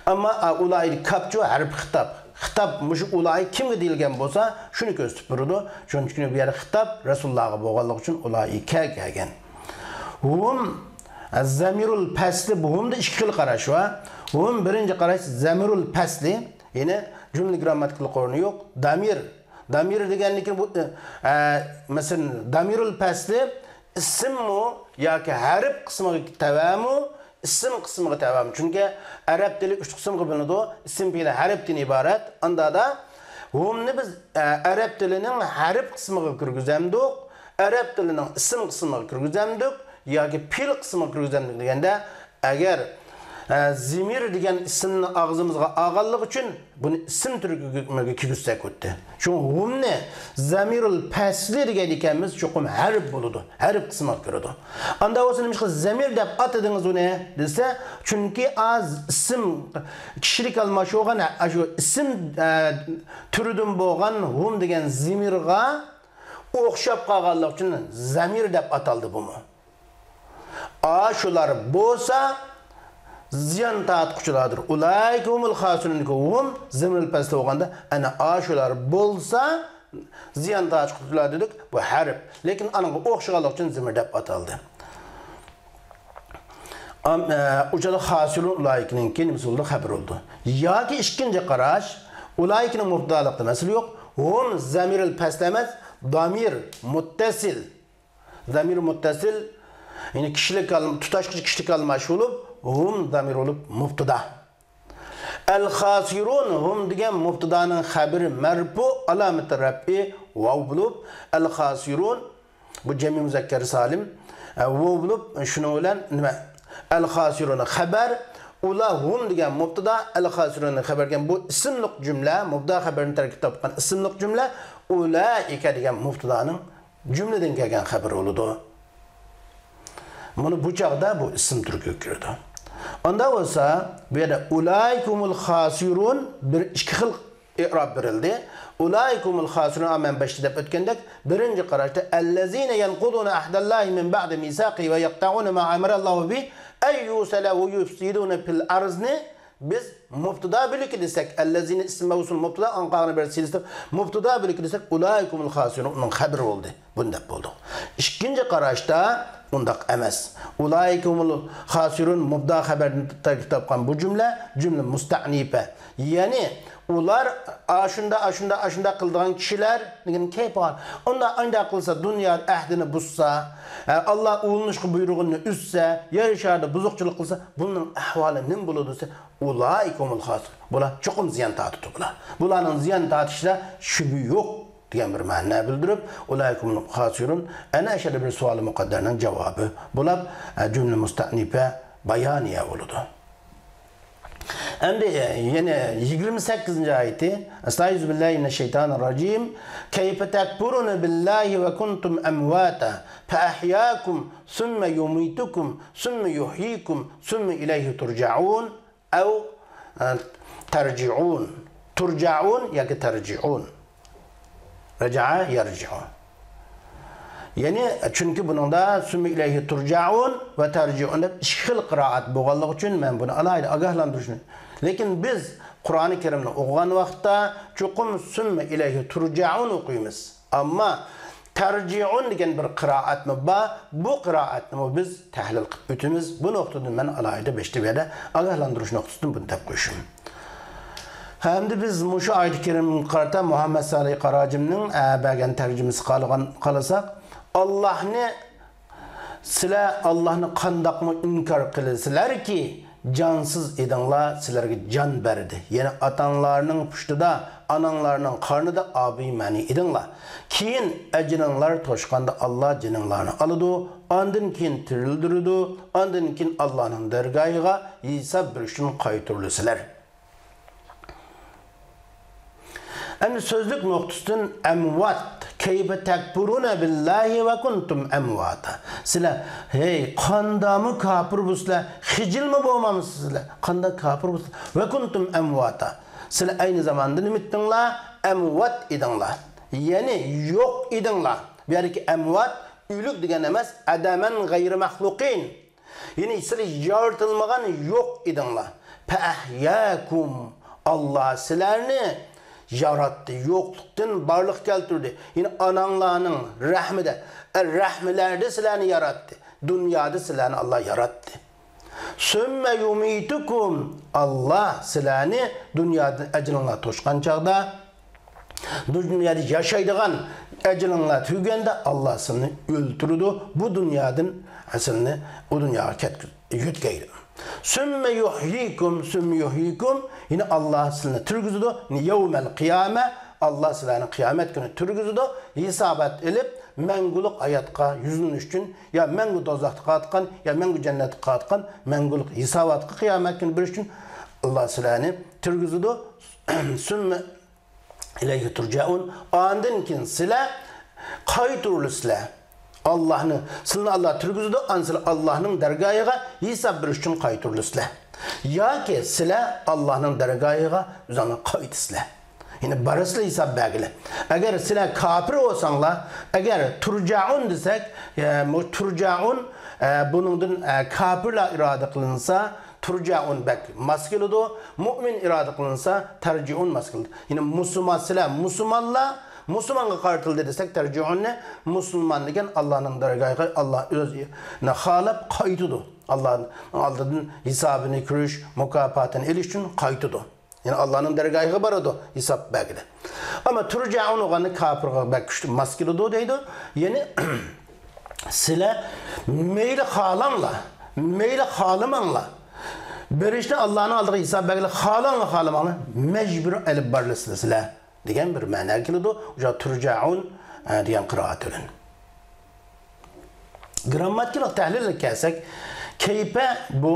ئەمما، ئا، ئۇلائى كاپچۇ ھەرپ خىتاب. خىتاب مۇشۇ ئۇلائى كىمگە دېيىلگەن بولسا، شۇنى كۆرسىتىپ بېرىدۇ. شۇنىڭ ئۈچۈن بۇ يەردە خىتاب رەسۇللارغا بولغانلىقى ئۈچۈن ئۇلائىكە كەلگەن. ھۇم، زەمىرۇل پەسلى، بۇ ھۇمدا ئىككى خىل قاراش بار. ھۇم بىرىنچى قاراش زەمىرۇل پەسلى، يەنى جۈملە گرامماتىكىلىق ئورنى يوق. دامىر دامىر دېگەنلىكى بۇ، ئە، مەسىلەن، دامىرۇل پەسلى ئىسىممۇ ياكى ھەرپ قىسمىغا تەۋەمۇ، ئىسىم قىسمىغا تەۋەمۇ؟ چۈنكى ئەرەب تىلى ئۈچ قىسىمغا بۆلۈنىدۇ. ئىسىم، پېئىل، ھەرپتىن ئىبارەت. ئاندادا ھۇمنى بىز، ئە، ئەرەب تىلىنىڭ ھەرپ قىسمىغا كىرگۈزەمدۇق، ئەرەب تىلىنىڭ ئىسىم قىسمىغا كىرگۈزەمدۇق ياكى پېئىل قىسمىغا كىرگۈزەمدۇق دېگەندە، ئەگەر، ئە، زىمىر دېگەن ئىسىمنى ئاغزىمىزغا ئالغانلىقى ئۈچۈن بۇنى ئىسىم تۈرىگە كىرگۈزسەك بولدى. شۇڭا ھۇمنى زەمىرۇل پەسلى دېگەن ئىكەنمىز، چوقۇم ھەرپ بولىدۇ، ھەرپ قىسمىغا كىرىدۇ. ئاندا بولسا نېمىشقا زەمىر دەپ ئاتىدىڭىز ئۇنى دېسە، چۈنكى ئا ئىسىم كىشىلىك ئالماش بولغان، ئاشۇ ئىسىم، ئە، تۈرىدىن بولغان ھۇم دېگەن زىمىرغا ئوخشاپ قالغانلىقى ئۈچۈن زەمىر دەپ ئاتالدى بۇمۇ. ئاشۇلار بولسا زىيان تارتقۇچىلاردۇر. ئۇلائىكە ھۇمۇل خاسىرۇن. ھۇم زەمىرۇل پەسلى بولغاندا، ئەنە ئاشۇلار بولسا زىيان تارتقۇچىلار دېدۇق. بۇ ھەرپ. لېكىن ئانىڭغا ئوخشىغانلىقى ئۈچۈن زەمىر دەپ ئاتالدى. ئام-، ئە، ئۇچادا خاسىرۇن ئۇلائىكىنىڭكى نېمىسى بولدى؟ خەبىرى بولدى. ياكى ئىككىنچى قاراش، ئۇلائىكىنىڭ مۇبتەدالىقىدا مەسىلە يوق. ھۇم زەمىرۇل پەسلى ئەمەس، دامىر مۇتتەسىل. زەمىر مۇتتەسىل، يەنى كىشىلىك ئال-، تۇتاشقۇچى كىشىلىك ئالماش بولۇپ، ھۇم زەمىر بولۇپ مۇبتىدا. ئەل خاسىرۇن، ھۇم دېگەن مۇبتىدانىڭ خەبىرى مەرپۇ، ئالامىتى رەپئى ۋاۋ بولۇپ، ئەل خاسىرۇن، بۇ جەمئىي مۇزەككەر سالىم، ئە، ۋاۋ بولۇپ، شۇنىڭ بىلەن نېمە؟ ئەل خاسىرۇن خەبەر، ئۇلا ھۇم دېگەن مۇبتىدا، ئەل خاسىرۇن خەبەر دېگەن بۇ ئىسىملىق جۈملە، مۇبتىدا خەبەرنى تەركىب تاپقان ئىسىملىق جۈملە، ئۇلائىكە دېگەن مۇبتىدانىڭ جۈملىدىن كەلگەن خەۋەر بولىدۇ. مانا بۇ چاغدا بۇ ئىسىم تۈرىگە كىرىدۇ. ئاندا بولسا، بۇ يەردە ئۇلائىكە ھۇمۇل خاسىرۇن بىر ئىككى خىل ئىئراب بېرىلدى. ئۇلائىكە ھۇمۇل خاسىرۇن، مەن باشتا دەپ ئۆتكەندەك، بىرىنچى قاراشتا، ئەللەزىنە يەنقۇزۇنە ئەھدەللاھى مىن بەئدى مىساقىھى ۋە يەقتەئۇنە ما ئەمەرەللاھۇ بىھى ئەن يۇسەلە ۋە يۇفسىدۇنە پىل ئەرزنى بىز مۇبتىدا بۆلىكى دېسەك، ئەللەزىنە ئىسىم مەۋسۇل مۇبتىدا، ئەنقاغنى بىر سىلىستىپ، مۇبتىدا بۆلىكى دېسەك، ئۇلائىكە ھۇمۇل خاسىرۇن، ئۇنىڭ خەبىرى بولدى. بۇنى دەپ بولدۇق. ئىككىنچى قاراشتا ئۇنداق ئەمەس. ئۇلائىكە ھۇمۇل خاسىرۇن مۇبتىدا خەبەردىن تەركىب تاپقان بۇ جۈملە، جۈملە مۇستەئنىپە. يەنى ئۇلار ئاشۇنداق، ئاشۇنداق، ئاشۇنداق قىلىدىغان كىشىلەر دېگەن كەيپ ھال. ئۇنداق، ئانداق قىلسا، دۇنيا ئەھدىنى بۇزسا، ئە، ئاللا ئۇلىنىشقا بۇيرۇغىنىنى ئۈزسە، يەر شارىدا بۇزۇقچىلىق قىلسا، بۇنىڭ ئەھۋالى نېمە بولىدۇ دېسە، ئۇلائىكە ھۇمۇل خاسىرۇن. بۇلار چوقۇم زىيان تارتىدۇ بۇلار. بۇلارنىڭ زىيان تارتىشىدا شۈبھە يوق دېگەن بىر مەنە بىلدۈرۈپ، ئۇلائىكە ھۇمۇل خاسىرۇن ئەنە ئەشەدە بىر سوئالى مۇقەددەرنىڭ جاۋابى بولۇپ، ئە، جۈملە مۇستەئنىپە بايانىيە بولىدۇ. ئەمدى يەنە يىگىرمە سەككىزىنچى ئايىتى. ئەستەئىزۇ بىللاھى مىنەششەيتانىر راجىم. كەيفە تەكپۇرۇنە بىللاھى ۋە كۇنتۇم ئەمۋاتا فەئەھياكۇم ثم يميتكم ثم يحييكم ثم إليه ترجعون. ئەۋ، ئە، تەرجىئۇن. تۇرجەئۇن ياكى تەرجىئۇن. رەجەئە يەرجىئۇ. يەنى، چۈنكى بۇنىڭدا سۈممە ئىلەيھى تۇرجەئۇن ۋە تەرجىئۇن دەپ ئىككى خىل قىرائەت بولغانلىقى ئۈچۈن مەن بۇنى ئالاھىدە ئاگاھلاندۇرۇشنى. لېكىن بىز قۇرئانى كەرىمنى ئوقۇغان ۋاقىتتا چوقۇم سۈممە ئىلەيھى تۇرجەئۇن ئوقۇيمىز. ئەمما تەرجىئۇن دېگەن بىر قىرائەتمۇ بار. بۇ قىرائەتنىمۇ بىز تەھلىل قىلىپ ئۆتىمىز. بۇ نۇقتىدىن مەن ئالاھىدە بېشتا بۇ يەردە ئاگاھلاندۇرۇش نۇقتىسىدىن بۇنى دەپ قويۇشۇم. ھەمدە بىز مۇشۇ ئايەت كەرىمگە قارىتا مۇھەممەد سالىھ قاراجىمنىڭ، ئە، بەرگەن تەرجىمىسىگە قالغان، قالساق، ئاللاھنى، سىلەر ئاللاھنى قانداقمۇ ئىنكار قىلىسىلەركى، جانسىز ئىدىڭلار، سىلەرگە جان بەردى. يەنى ئاتاڭلارنىڭ پۇشتىدا، ئاناڭلارنىڭ قارنىدا ئابىمەنى ئىدىڭلار. كېيىن ئەجىلىڭلار توشقاندا ئاللا جېنىڭلارنى ئالىدۇ. ئاندىن كېيىن تىرىلدۈرىدۇ. ئاندىن كېيىن ئاللانىڭ دەرگاھىغا ھېساب بېرىش ئۈچۈن قايتۇرۇلىسىلەر. ئەمدى سۆزلۈك نۇقتىسىدىن ئەمۋات، كەيفە تەكپۇرۇنە بىللاھى ۋە كۇنتۇم ئەمۋاتا. سىلەر، ھەي، قانداقمۇ كاپىر بولسىلەر، خىجىلمۇ بولمامسىلەر، قانداق كاپىر بولسىلەر، ۋە كۇنتۇم ئەمۋاتا. سىلەر ئەينى زاماندا نېمە ئىدىڭلار؟ ئەمۋات ئىدىڭلار. يەنى يوق ئىدىڭلار. بۇ يەردىكى ئەمۋات ئۆلۈك دېگەن ئەمەس، ئەدەمەن غەيرى مەخلۇقىن. يەنى سىلەر يارىتىلمىغان يوق ئىدىڭلار. فەئەھياكۇم. ئاللا سىلەرنى ياراتتى، يوقلۇقتىن بارلىققا كەلتۈردى. يەنى ئاناڭلارنىڭ رەھمىدە، ئە، رەھملەردە سىلەرنى ياراتتى. دۇنيادا سىلەرنى ئاللا ياراتتى. سۈممە يۇمىتۇكۇم. ئاللا سىلەرنى دۇنيادىن ئەجىلىڭلار توشقان چاغدا، دۇنيادا ياشايدىغان ئەجىلىڭلار تۈگىگەندە ئاللا سىلىنى ئۆلتۈرىدۇ. بۇ دۇنيادىن سىلىنى ئۇ دۇنياغا كەتكۈز-، يۆتكەيدۇ. سۈممە يۇھيىكۇم، سۈممە يۇھيىكۇم، يەنى ئاللا سىلىنى تىرگۈزىدۇ. يەۋمەل قىيامە، ئاللا سىلەرنى قىيامەت كۈنى تىرگۈزىدۇ. ھېسابات ئېلىپ، مەڭگۈلۈك ھاياتقا يۈزلىنىش ئۈچۈن، يا مەڭگۈ دوزاختا قالىدىغان، يا مەڭگۈ جەننەتتە قالىدىغان، مەڭگۈلۈك ھېساباتقا قىيامەت كۈنى بېرىش ئۈچۈن ئاللا سىلەرنى تىرگۈزىدۇ. سۈممە ئىلەيھى تۇرجەئۇن. ئاندىن كېيىن سىلەر قايتۇرۇلىسىلەر. ئاللاھنى، سىلىنى ئاللا تىرگۈزىدۇ، ئاندىن سىلەر ئاللاھنىڭ دەرگاھىغا ھېساب بېرىش ئۈچۈن قايتۇرۇلىسىلەر. ياكى سىلەر ئاللاھنىڭ دەرگاھىغا ئۆزۈڭلار قايتىسىلەر. يەنى بارىسىلەر ھېساب بەرگىلى. ئەگەر سىلەر كاپىر بولساڭلار، ئەگەر تۇرجەئۇن دېسەك، ئە، بۇ تۇرجەئۇن، ئە، بۇنىڭدىن، ئە، كاپىرلار ئىرادە قىلىنسا، تۇرجەئۇن بەك ماس كېلىدۇ، مۇئمىن ئىرادە قىلىنسا، تەرجىئۇن ماس كېلىدۇ. يەنى مۇسۇلمان، سىلەر مۇسۇلمانلار، مۇسۇلمانغا قارىتىلدى دېسەك، تەرجىئۇننى مۇسۇلمان دېگەن ئاللانىڭ دەرگاھىغا ئاللا ئۆزىنى خالاپ قايتىدۇ. ئاللانىڭ ئالدىدىن ھېسابىنى كۆرۈش، مۇكاپاتىنى ئېلىش ئۈچۈن قايتىدۇ. يەنى ئاللانىڭ دەرگاھىغا بارىدۇ، ھېساب بەرگىلى. ئەمما تۇرجەئۇن بولغاندا كاپىرغا بەك كۈچلۈك ماس كېلىدۇ دەيدۇ. يەنى سىلەر مەيلى خالاڭلار، مەيلى خالىماڭلار. بېرىشنى، ئاللانىڭ ئالدىغا ھېساب بەرگىلى، خالاڭلار، خالىماڭلار، مەجبۇر ئېلىپ بارىلىسىلەر سىلەر دېگەن بىر مەنە كېلىدۇ. ئۇ تۇرجەئۇن، ئە، دېگەن قىرائەت بىلەن. گىرامماتىكىلىق تەھلىلگە كەلسەك، كەيپە بۇ،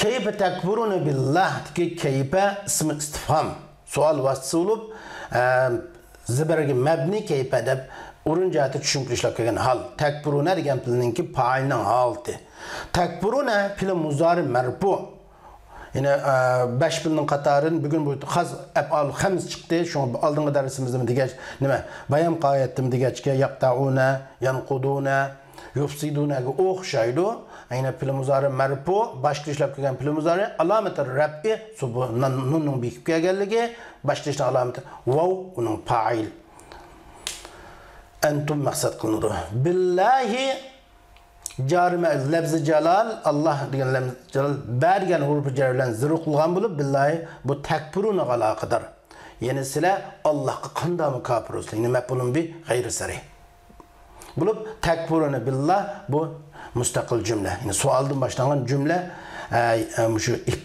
كەيپە تەكپۇرۇنە بىللاھتىكى كەيپە ئىسمى ئىستىفھام، سوئال ۋاسىتىسى بولۇپ، ئە، زېبەرگە مەبنى كەيپە دەپ ئورۇن جەھەتتە چۈشىنىپ ئىشلەپ كەلگەن ھال. تەكپۇرۇنە دېگەن پېئىلنىڭكى پائىلنىڭ ھالىتى. تەكپۇرۇنە پېئىلى مۇزارى مەرپۇ. يەنى، ئە، بەش پېئىلنىڭ قاتارىدىن بۈگۈن بۇ خاس ئەپئال خەمس چىقتى. شۇڭا ئالدىنقى دەرسىمىزدىمۇ دېگەچ، نېمە، بايان قايەتتىمۇ دېگەچكە، يەقتەئۇنە، يەنقۇدۇنە، يۇفسىدۇنەگە ئوخشايدۇ. يەنى پېئىلى مۇزارى مەرپۇ، باشتا ئىشلەپ كەلگەن پېئىلى مۇزارى، ئالامەتى رەپئى، سۇبۇ-، نۇن-، نۇننىڭ بېكىپ كەلگەنلىكى، باشتا ئىشلەپ ئالامىتى ۋاۋ، ئۇنىڭ پائىل. ئەنتۇم مەقسەت قىلىنىدۇ. بىللاھى جارى مە-، لەفزى جالال، ئاللا دېگەن لەفزى جالال، بە دېگەن ھۇرۇپى جەر بىلەن زېرۇ قىلغان بولۇپ، بىللاھى بۇ تەكپۇرۇنىغا ئالاقىدار. يەنى سىلەر ئاللاھقا قانداقمۇ كاپىر بولسىلەر؟ يەنى مەپئۇلۇن بى غەيرى سەرىھ. بولۇپ، تەكپۇرۇنە بىللا بۇ مۇستەقىل جۈملە. يەنى سوئالدىن باشلانغان جۈملە، ئە، ئە، مۇشۇ ئىپ-،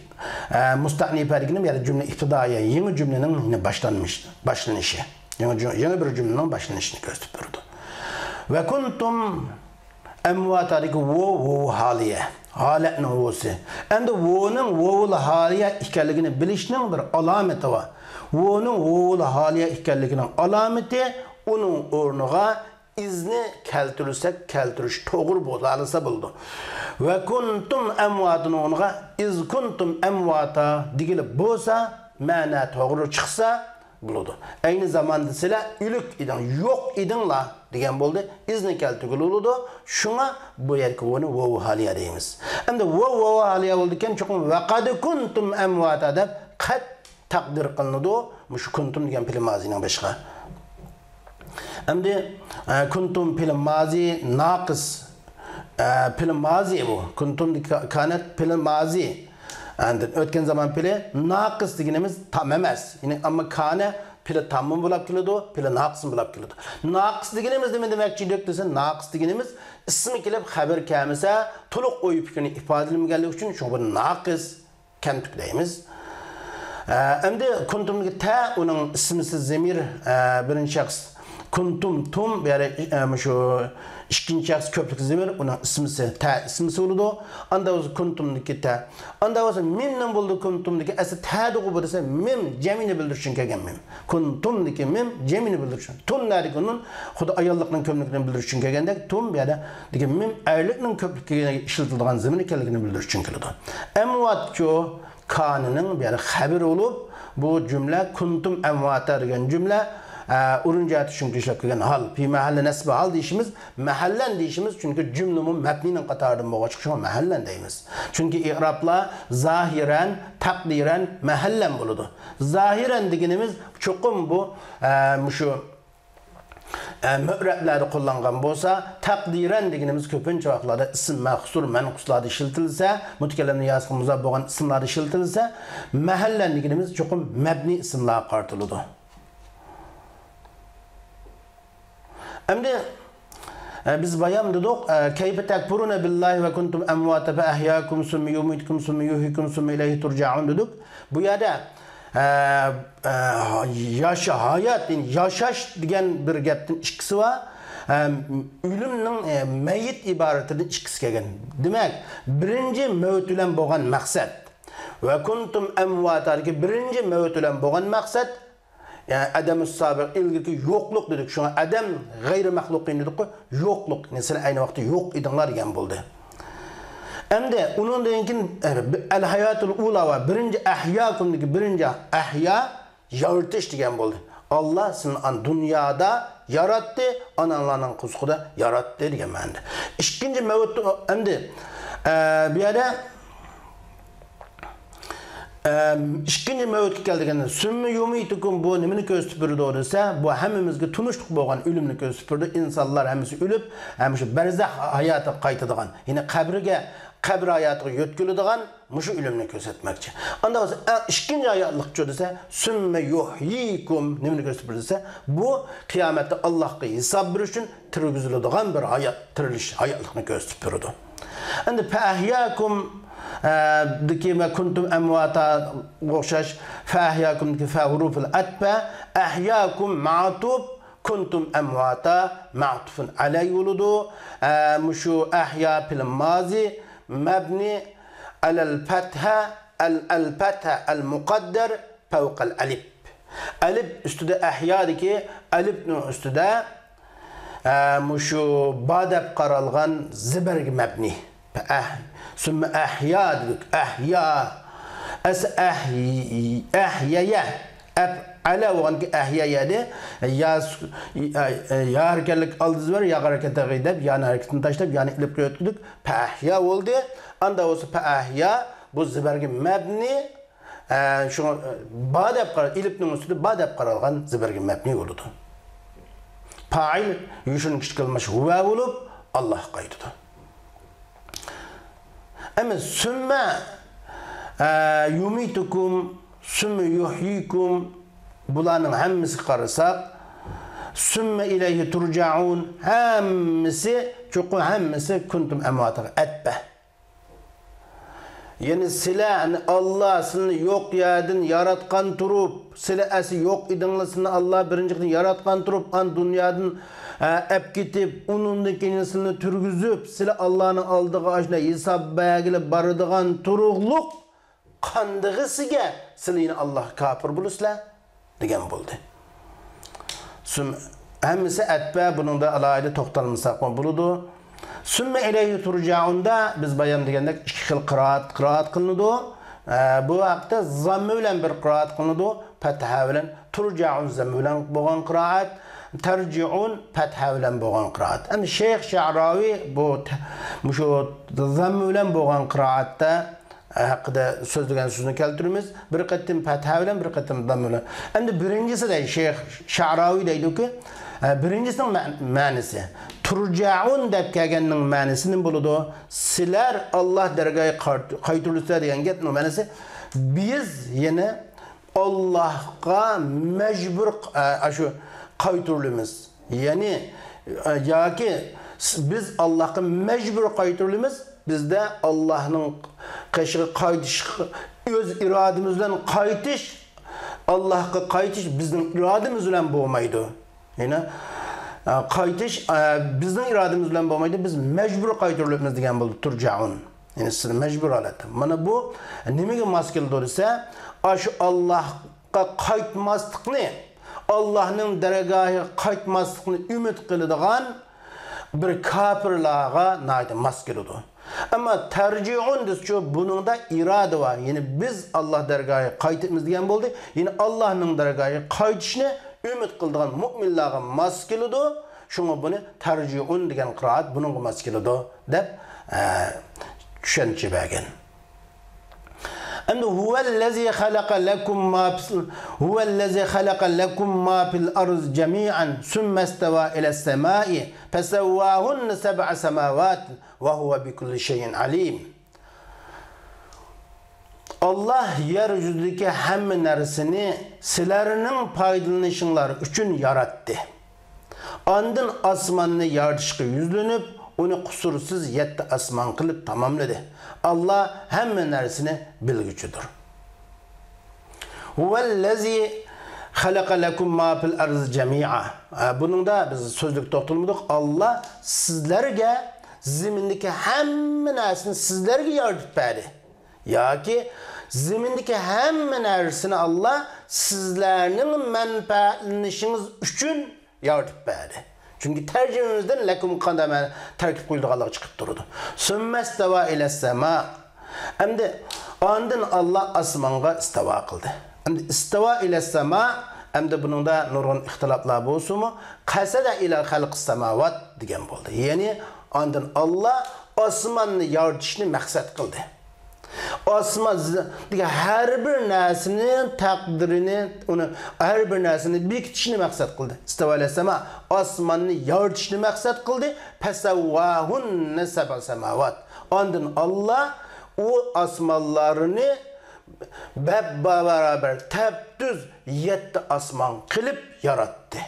ئە، مۇستەئنىپە دېگىنىم، يەنى جۈملە ئىپتىدائىيە، يېڭى جۈملىنىڭ يەنى باشلانمىش-، باشلىنىشى. يېڭى جۈ-، يېڭى بىر جۈملىنىڭ باشلىنىشىنى كۆرسىتىپ بېرىدۇ. ۋە كۇنتۇم ئەمۋاتادىكى ۋو، ۋو ھالىيە. ھالەتنىڭ ۋوسى. ئەمدى ۋونىڭ ۋوۋۇل ھالىيە ئىكەنلىكىنى بىلىشنىڭ بىر ئالامىتى بار. ۋونىڭ ۋوۋۇل ھالىيە ئىكەنلىكىنىڭ ئالامىتى ئۇنىڭ ئورنىغا ئىزنى كەلتۈرسەك، كەلتۈرۈش توغرا بولالىسا بولىدۇ. ۋە كۇنتۇم ئەمۋاتىنىڭ ئورنىغا ئىز كۇنتۇم ئەمۋاتا دېگىلى بولسا، مەنە توغرا چىقسا، بولىدۇ. ئەينى زاماندا سىلەر ئۆلۈك ئىدىڭ، يوق ئىدىڭلار دېگەن بولدى. ئىزنى كەلتۈرگىلى بولىدۇ. شۇڭا بۇ يەرگە ۋونى ۋوۋۇ ھالىيە دەيمىز. ئەمدى ۋوۋ ۋوۋۇ ھالىيە بولىدىكەن، چوقۇم ۋەقەد كۇنتۇم ئەمۋاتا دەپ قەت تەقدىر قىلىنىدۇ. مۇشۇ كۇنتۇم دېگەن پېئىل مازىنىڭ بېشىغا. ئەمدى، ئە، كۇنتۇم پېئىل مازى ناقىس. ئە، پېئىل مازى بۇ. كۇنتۇم كانەت پېئىل مازى. ئاندىن ئۆتكەن زامان پېئىلى ناقىس دېگىنىمىز تام ئەمەس. يەنى ئەمما كانە پېئىلى تاممۇ بولاپ كېلىدۇ، پېئىلى ناقىسمۇ بولاپ كېلىدۇ. ناقىس دېگىنىمىز نېمە دېمەكچى ئىدۇق دېسە، ناقىس دېگىنىمىز ئىسمى كېلىپ خەبىرى كەلمىسە، تولۇق ئوي پىكرىنى ئىپادىلىمىگەنلىكى ئۈچۈن شۇڭا بۇنى ناقىس، كەمتۈك دەيمىز. ئە، ئەمدى كۇنتۇمدىكى تە، ئۇنىڭ ئىسمىسى زېمىر، ئە، بىرىنچى شەخس. كۇنتۇم، تۇم، بۇ يەردە، ئە، مۇشۇ ئىككىنچى شەخس كۆپلۈك زېمىر، ئۇنىڭ ئىسمىسى، تە ئىسمىسى بولىدۇ. ئاندا بولسا كۇنتۇمدىكى تە. ئاندا بولسا مىمنىڭ بولىدۇ كۇنتۇمدىكى، ئەسلى تەدىغۇ بۇ دېسە، مىم جەمئىينى بىلدۈرۈش ئۈچۈن كەلگەن مىم. كۇنتۇمدىكى مىم جەمئىينى بىلدۈرۈش ئۈچۈن. تۇم نەدىكى نۇن خۇددى ئاياللىقنىڭ كۆپلۈكىنى بىلدۈرۈش ئۈچۈن كەلگەندەك، تۇم بۇ يەردە دېگەن مىم ئەرلىكنىڭ كۆپلۈكىگە ئىشلىتىلىدىغان زېمىر ئىكەنلىكىنى بىلدۈرۈش ئۈچۈن كېلىدۇ. ئەمۋاتچۇ كانىنىڭ بۇ يەردە خەبىرى بولۇپ، بۇ جۈملە كۇنتۇم ئەمۋاتا دېگەن جۈملە، ئە، ئورۇن جەھەتتە شۇنىڭكى ئىشلەپ كەلگەن ھال، پى مەھەللە نەسبى ھال دېيىشىمىز، مەھەللەن دېيىشىمىز، چۈنكى جۈملىمۇ مەبنىنىڭ قاتارىدىن بولغاچقا شۇڭا مەھەللەن دەيمىز. چۈنكى ئېرابلار زاھىرەن، تەقدىرەن، مەھەللەن بولىدۇ. زاھىرەن دېگىنىمىز چوقۇم بۇ، ئە، مۇشۇ ئە، مۆرەبلەردە قوللانغان بولسا، تەقدىرەن دېگىنىمىز كۆپىنچە ۋاقىتلاردا ئىسىم مەھسۇر، مەنقۇسلاردا ئىشلىتىلسە، مۇتەكەللىمنىڭ ياسىغا مۇزاپ بولغان ئىسىملاردا ئىشلىتىلسە، مەھەللەن دېگىنىمىز چوقۇم مەبنىي ئىسىملارغا قارىتىلىدۇ. ئەمدى، ئە، بىز بايام دېدۇق، ئە، كەيپە تەكپۇرۇنە بىللاھى ۋە كۇنتۇم ئەمۋاتە فە ئەھياكۇم سۈممە يۇمىتكۇم سۈممە يۇھيىكۇم سۈممە ئىلەيھى تۇرجەئۇن دېدۇق. بۇ يەردە ئە، ئە، ياشا-، ھايات، يەنى ياشاش دېگەن بىر گەپتىن ئىككىسى بار. ئە، ئۆلۈمنىڭ، ئە، مەييىت ئىبارىتىدىن ئىككىسى كەلگەن. دېمەك، بىرىنچى مەۋت بىلەن بولغان مەقسەت. ۋە كۇنتۇم ئەمۋاتادىكى بىرىنچى مەۋت بىلەن بولغان مەقسەت، يەنى ئەدەمۇس سابىق، ئىلگىرىكى يوقلۇق دېدۇق. شۇڭا ئەدەم غەيرىي مەخلۇقىن دېدۇققۇ. يوقلۇق، يەنى سىلەر ئەينى ۋاقىتتا يوق ئىدىڭلار دېگەن بولدى. ئەمدى ئۇنىڭدىن كېيىن، ئە، ئەل ھاياتۇل ئۇلا بار. بىرىنچى ئەھياكۇمدىكى بىرىنچى ئەھيا، يارىتىش دېگەن بولدى. ئاللا سېنى ئان-، دۇنيادا ياراتتى، ئاناڭلارنىڭ قورسىقىدا ياراتتى دېگەن مەنىدە. ئىككىنچى مەۋت، ئەمدى، ئە، بۇ يەردە ئىككىنچى مەۋتكە كەلدىكەندە، سۈممە يۇمىتۇكۇم، بۇ نېمىنى كۆرسىتىپ بېرىدۇ دېسە، بۇ ھەممىمىزگە تونۇشلۇق بولغان ئۆلۈمنى كۆرسىتىپ بېرىدۇ. ئىنسانلار ھەممىسى ئۆلۈپ، ھەم شۇ بەرزەخ ھاياتىغا قايتىدىغان، يەنى قەبرىگە، قەبرە ھاياتىغا يۆتكىلىدىغان مۇشۇ ئۆلۈمنى كۆرسەتمەكچى. ئاندا بولسا، ئەڭ ئىككىنچى ھاياتلىقچۇ دېسە، سۈممە يۇھيىكۇم، نېمىنى كۆرسىتىپ بېرىدۇ دېسە، بۇ قىيامەتتە ئاللاھقا ھېساب بېرىش ئۈچۈن تىرگۈزۈلىدىغان بىر ھايات، تىرىلىش ھاياتلىقنى كۆرسىتىپ بېرىدۇ. ئەمدى فەئەھياكۇم، ئە، دىكى ۋە كۇنتۇم ئەمۋاتا ئوخشاش، فەئەھياكۇمدىكى فە ھۇرۇفۇل ئەتپە، ئەھياكۇم مەتۇپ، كۇنتۇم ئەمۋاتا مەتۇفۇن ئەلەي بولىدۇ. ئە، مۇشۇ ئەھيا پېئىل مازى مەبنى ئەلەل فەتھە، ئەل، ئەل فەتھە ئەل مۇقەددەر فەۋقەل ئەلىپ. ئەلىپ ئۈستىدە ئەھيادىكى ئەلىپنىڭ ئۈستىدە، ئە، مۇشۇ با دەپ قارالغان زېبەرگە مەبنى. ئەھ، سۈممە ئەھيا دېدۇق. ئەھيا. ئەس ئەھ، ئەھيەيە. ئەپ، ئەلە بولغاندىكىن ئەھيەيە دە. يا سۈ-، يا، يا ھەرىكەتلىك ئالدى زېبەر، ياغا ھەرىكەتلىك غەي دەپ، يانى ھەرىكىتىنى تاشلاپ، يانى ئېلىپقا ئۆتكۈزدۇق. پەھيا بولدى. ئاندا بولسا پەھيا، بۇ زېبەرگە مەبنى، ئە، شۇڭا، ئە، با دەپ قارا-، ئېلىپنىڭ ئۈستىدە با دەپ قارالغان زېبەرگە مەبنى بولىدۇ. پائىل يوشۇرۇن كىچىك قىلمىش ھۇۋە بولۇپ، ئاللاھقا قايتىدۇ. ئەمما سۈممە، ئە، يۇمىتۇكۇم، سۈممە يۇھيىكۇم، بۇلارنىڭ ھەممىسىگە قارىساق، سۈممە ئىلەيھى تۇرجەئۇن، ھەممىسى، چوقۇم ھەممىسى كۇنتۇم ئەمۋاتىغا ئەتپە. يەنى سىلەرنى ئاللا سىلىنى يوق يەردىن ياراتقان تۇرۇپ، سىلەر ئەسلى يوق ئىدىڭلار، سىلىنى ئاللا بىرىنچى قېتىم ياراتقان تۇرۇپ، ئان دۇنيادىن، ئە، ئەپ كېتىپ، ئۇنىڭدىن كېيىن سىلىنى تۈرگۈزۈپ، سىلەر ئاللانىڭ ئالدىغا ئاشۇنداق ھېساب بەرگىلى بارىدىغان تۇرۇقلۇق قاندىغىسىگە سىلەر يەنە ئاللاغا كاپىر بولىسىلەر؟ دېگەن بولدى. سۈم-، ھەممىسى ئەتبە، بۇنىڭدا ئالاھىدە توختالمىساقمۇ بولىدۇ. سۈممە ئىلەيھى تۇرجەئۇندا بىز بايام دېگەندەك ئىككى خىل قىرائەت، قىرائەت قىلىنىدۇ. ئە، بۇ ھەقتە زاممە بىلەن بىر قىرائەت قىلىنىدۇ، پەتھە بىلەن. تۇرجەئۇن زاممە بىلەن بولغان قىرائەت، تەرجىئۇن پەتھە بىلەن بولغان قىرائەت. ئەمدى شەيخ شەئراۋى بۇ تە-، مۇشۇ زاممە بىلەن بولغان قىرائەتتە ھەققىدە سۆزلىگەن سۆزنى كەلتۈرىمىز. بىر قېتىم پەتھە بىلەن، بىر قېتىم داممە بىلەن. ئەمدى بىرىنچىسى دەي، شەيخ شەئراۋى دەيدۇكى، ئە، بىرىنچىسىنىڭ مە-، مەنىسى. تۇرجەئۇن دەپ كەلگەننىڭ مەنىسى نېمە بولىدۇ؟ سىلەر ئاللا دەرگاھىغا قار-، قايتۇرۇلىسىلەر دېگەن گەپنىڭ مەنىسى، بىز يەنە ئاللاغا مەجبۇر، ئە، ئاشۇ قايتۇرۇلىمىز. يەنى، ئە، ياكى س-، بىز ئاللاغا مەجبۇر قايتۇرۇلىمىز. بىزدە ئاللاھنىڭ قېشىغا قايتىش، ئۆز ئىرادىمىز بىلەن قايتىش، ئاللاھقا قايتىش بىزنىڭ ئىرادىمىز بىلەن بولمايدۇ. يەنى، ئە، قايتىش، ئە، بىزنىڭ ئىرادىمىز بىلەن بولمايدۇ، بىز مەجبۇر قايتۇرۇلىمىز دېگەن بولدى، تۇرجەئۇن. يەنى سىز مەجبۇر ھالەتتە. مانا بۇ نېمىگە ماس كېلىدۇ دېسە، ئاشۇ ئاللاھقا قايتماسلىقنى، ئاللاھنىڭ دەرگاھىغا قايتماسلىقنى ئۈمىد قىلىدىغان بىر كاپىرلارغا ناھايىتى ماس كېلىدۇ. ئەمما تەرجىئۇن دېسىچۇ، بۇنىڭدا ئىرادە بار. يەنى بىز ئاللاھ دەرگاھىغا قايتىمىز دېگەن بولدى. يەنى ئاللاھنىڭ دەرگاھىغا قايتىشنى ئۈمىد قىلىدىغان مۇئمىنلارغا ماس كېلىدۇ. شۇڭا بۇنى تەرجىئۇن دېگەن قىرائەت بۇنىڭغا ماس كېلىدۇ دەپ، ئە، چۈشەنچە بەرگەن. ئەمدى هو الذي خلق لكم ما في، هو الذي خلق لكم ما في الأرض جميعا ثم استوى إلى السماء فسواهن سبع سماوات وهو بكل شيء عليم. ئاللاھ يەر يۈزىدىكى ھەممە نەرسىنى سىلەرنىڭ پايدىلىنىشىڭلار ئۈچۈن ياراتتى. ئاندىن ئاسماننى يارىتىشقا يۈزلىنىپ، ئۇنى قۇسۇرسىز يەتتە ئاسمان قىلىپ تاماملىدى. ئاللاھ ھەممە نەرسىنى بىلگۈچىدۇر. هو الذي خلق لكم ما في الأرض جميعا. ئە، بۇنىڭدا بىز سۆزلۈك توختالمىدۇق. ئاللاھ سىزلەرگە زېمىندىكى ھەممە نەرسىنى سىزلەرگە يارىتىپ بەردى. ياكى زېمىندىكى ھەممە نەرسىنى ئاللاھ سىزلەرنىڭ مەنپەئەتلىنىشىڭىز ئۈچۈن يارىتىپ بەردى. چۈنكى تەرجىمىمىزدىن لەكۇم قانداق مەنە تەركىب قويۇلىدىغانلىقى چىقىپ تۇرىدۇ. ثم استوى إلى السماء. ئەمدى ئاندىن ئاللاھ ئاسمانغا ئىستاۋا قىلدى. ئەمدى ئىستاۋا ئىلە سەما، ئەمدى بۇنىڭدا نۇرغۇن ئىختىلاپلار بولسىمۇ، قەسەدە ئىلە خەلقىس سەماۋات دېگەن بولدى. يەنى ئاندىن ئاللاھ ئاسماننى يارىتىشنى مەقسەت قىلدى. ئاسمان ز-، دېگەن ھەر بىر نەرسىنى تەقدىرىنى، ئۇنى ھەر بىر نەرسىنى بېكىتىشنى مەقسەت قىلدى. ئىستەۋا ئەلەس سەما، ئاسماننى يارىتىشنى مەقسەت قىلدى. فەسەۋۋاھۇننە سەبئە سەماۋات. ئاندىن ئاللاھ ئۇ ئاسمانلارنى بەپ-بارابەر، تەپتۈز يەتتە ئاسمان قىلىپ ياراتتى.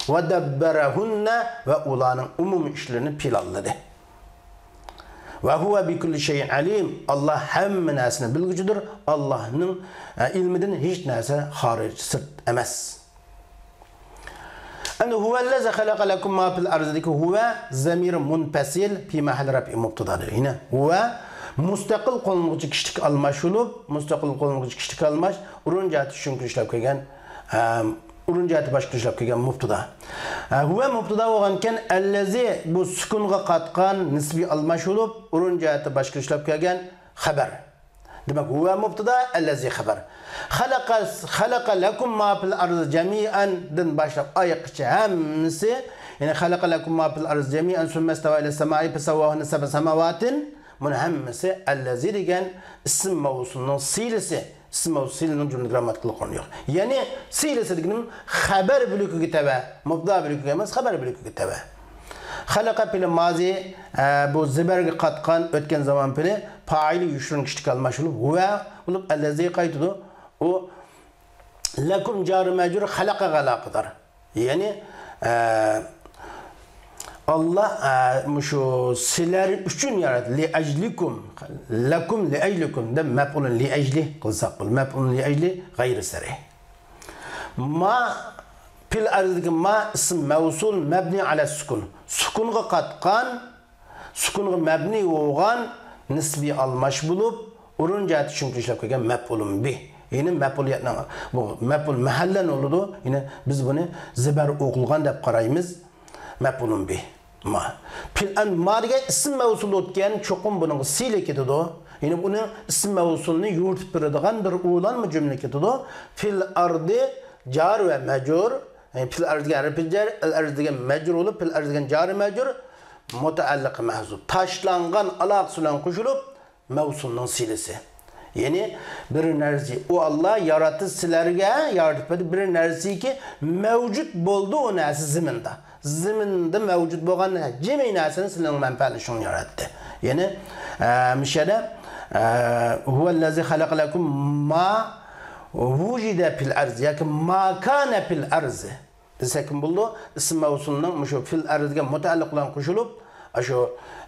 ۋە دەببەرەھۇننە، ۋە ئۇلارنىڭ ئومۇمىي ئىشلىرىنى پىلانلىدى. ۋە ھۇۋە بىكۇللى شەيئىن ئەلىم. ئاللاھ ھەممە نەرسىنى بىلگۈچىدۇر. ئاللاھنىڭ، ئە، ئىلمىدىن ھېچ نەرسە خارىج، سىرت ئەمەس. ئەمدى ھۇۋەللەزى خەلەقە لەكۇم ما فىل ئەرزىدىكى ھۇۋە زەمىرى مۇنپەسىل پى مەھەللى رەفئى مۇبتىدا دەيدۇ. يەنى ھۇۋە مۇستەقىل قوللانغۇچى كىشىلىك ئالماش بولۇپ، مۇستەقىل قوللانغۇچى كىشىلىك ئالماش ئورۇن جەھەتتە چۈشۈنكىلىشلەپ كەلگەن، ئەم، ئورۇن جەھەتتە باشقىلىشلەپ كەلگەن مۇبتىدا. ئە، ھۇۋە مۇبتىدا بولغانكەن، ئەللەزى بۇ سۈكۈنغا قاتقان نىسبىي ئالماش بولۇپ، ئورۇن جەھەتتە باشقىلىشلەپ كەلگەن خەبەر. دېمەك، ھۇۋە مۇبتىدا، ئەللەزى خەبەر. خەلەقە، خەلەقە لەكۇم ما فىل ئەرزى جەمىئەن دىن باشلاپ ئاياغقىچە ھەممىسى، يەنى خەلەقە لەكۇم ما فىل ئەرزى جەمىئەن سۈممە ئىستەۋا ئىلە سەمائى فەسەۋۋاھۇننە سەبئە سەماۋاتىن. بۇنى ھەممىسى ئەللەزى دېگەن ئىسىم مەۋسۇلنىڭ سىلىسى. ئىسىم مەۋسۇل سىلىنىڭ جۈملە گىرامماتىكىلىق ئورنى يوق. يەنى سىلىسى دېگىنىم خەبەر بۆلىكىگە تەۋە، مۇبتىدا بۆلىكىگە ئەمەس، خەبەر بۆلىكىگە تەۋە. خەلەقە پېئىلى مازى، ئە، بۇ زىبەرگە قاتقان ئۆتكەن زامان پېئىلى، پائىلى يوشۇرۇن كىشىلىك ئالماش بولۇپ، ھۇۋە بولۇپ، ئەللەزى قايتىدۇ. ئۇ لەكۇم جارى مەجرۇر خەلەقەگە ئالاقىدار. يەنى، ئە، ئاللا، ئە، مۇشۇ سىلەر ئۈچۈن ياراتتى. لىئەجلىكۇم، لەكۇم لىئەجلىكۇم دەپ مەپئۇلۇن لىئەجلى قىلساق بولىدۇ. مەپئۇلۇن لىئەجلى غەيرىي سەرىھ. ما، پىل ئەرزدىكى ما ئىسىم مەۋسۇل مەبنى ئەلە سۇكۇن. سۇكۇنغا قاتقان، سۇكۇنغا مەبنى بولغان نىسبىي ئالماش بولۇپ، ئورۇن جەھەتتە چۈشىنىكلىك ئىشلەپ كەلگەن مەپئۇلۇن بىھ. يەنى مەپئۇلىيەتنىڭ، بۇ مەپئۇل مەھەللەن بولىدۇ. يەنى بىز بۇنى زىبەر ئوقۇلغان دەپ قارايمىز. مەپئۇلۇن بىھ. ما. پىل ئەن ما دېگەن ئىسىم مەۋسۇل ئۆتكەن، چوقۇم بۇنىڭغا سىلە كېتىدۇ. يەنى ئۇنى ئىسىم مەۋسۇلنى يورۇتۇپ بېرىدىغان بىر ئۇلانما جۈملە كېتىدۇ. فىل ئەردى جار ۋە مەجرۇر. يەنى پىل ئەرز دېگەن ھەرپى جەر، ئەل ئەرز دېگەن مەجرۇر بولۇپ، پىل ئەرز دېگەن جارى مەجرۇر، مۇتەئەللىقى مەھزۇپ. تاشلانغان ئالاقىسى بىلەن قوشۇلۇپ، مەۋسۇلنىڭ سىلىسى. يەنى بىر نەرسە، ئۇ ئاللا ياراتتى، سىلەرگە يارىتىپ بەردى، بىر نەرسىكى مەۋجۇت بولدى ئۇ نەرسە زېمىندا. زېمىندا مەۋجۇت بولغان جىمى نەرسىنى سىلەرنىڭ مەنپەئەتلىشىڭلار ياراتتى. يەنى، ئە، مۇشۇ يەردە، ئە، ھۇۋەللەزى خەلەقە لەكۇم ما ۋۇجىدە پىل ئەرز ياكى ما كانە پىل ئەرزى دېسەكمۇ بولىدۇ. ئىسىم مەۋسۇلنىڭ مۇشۇ پىل ئەرز دېگەن مۇتەئەللىق بىلەن قوشۇلۇپ، ئاشۇ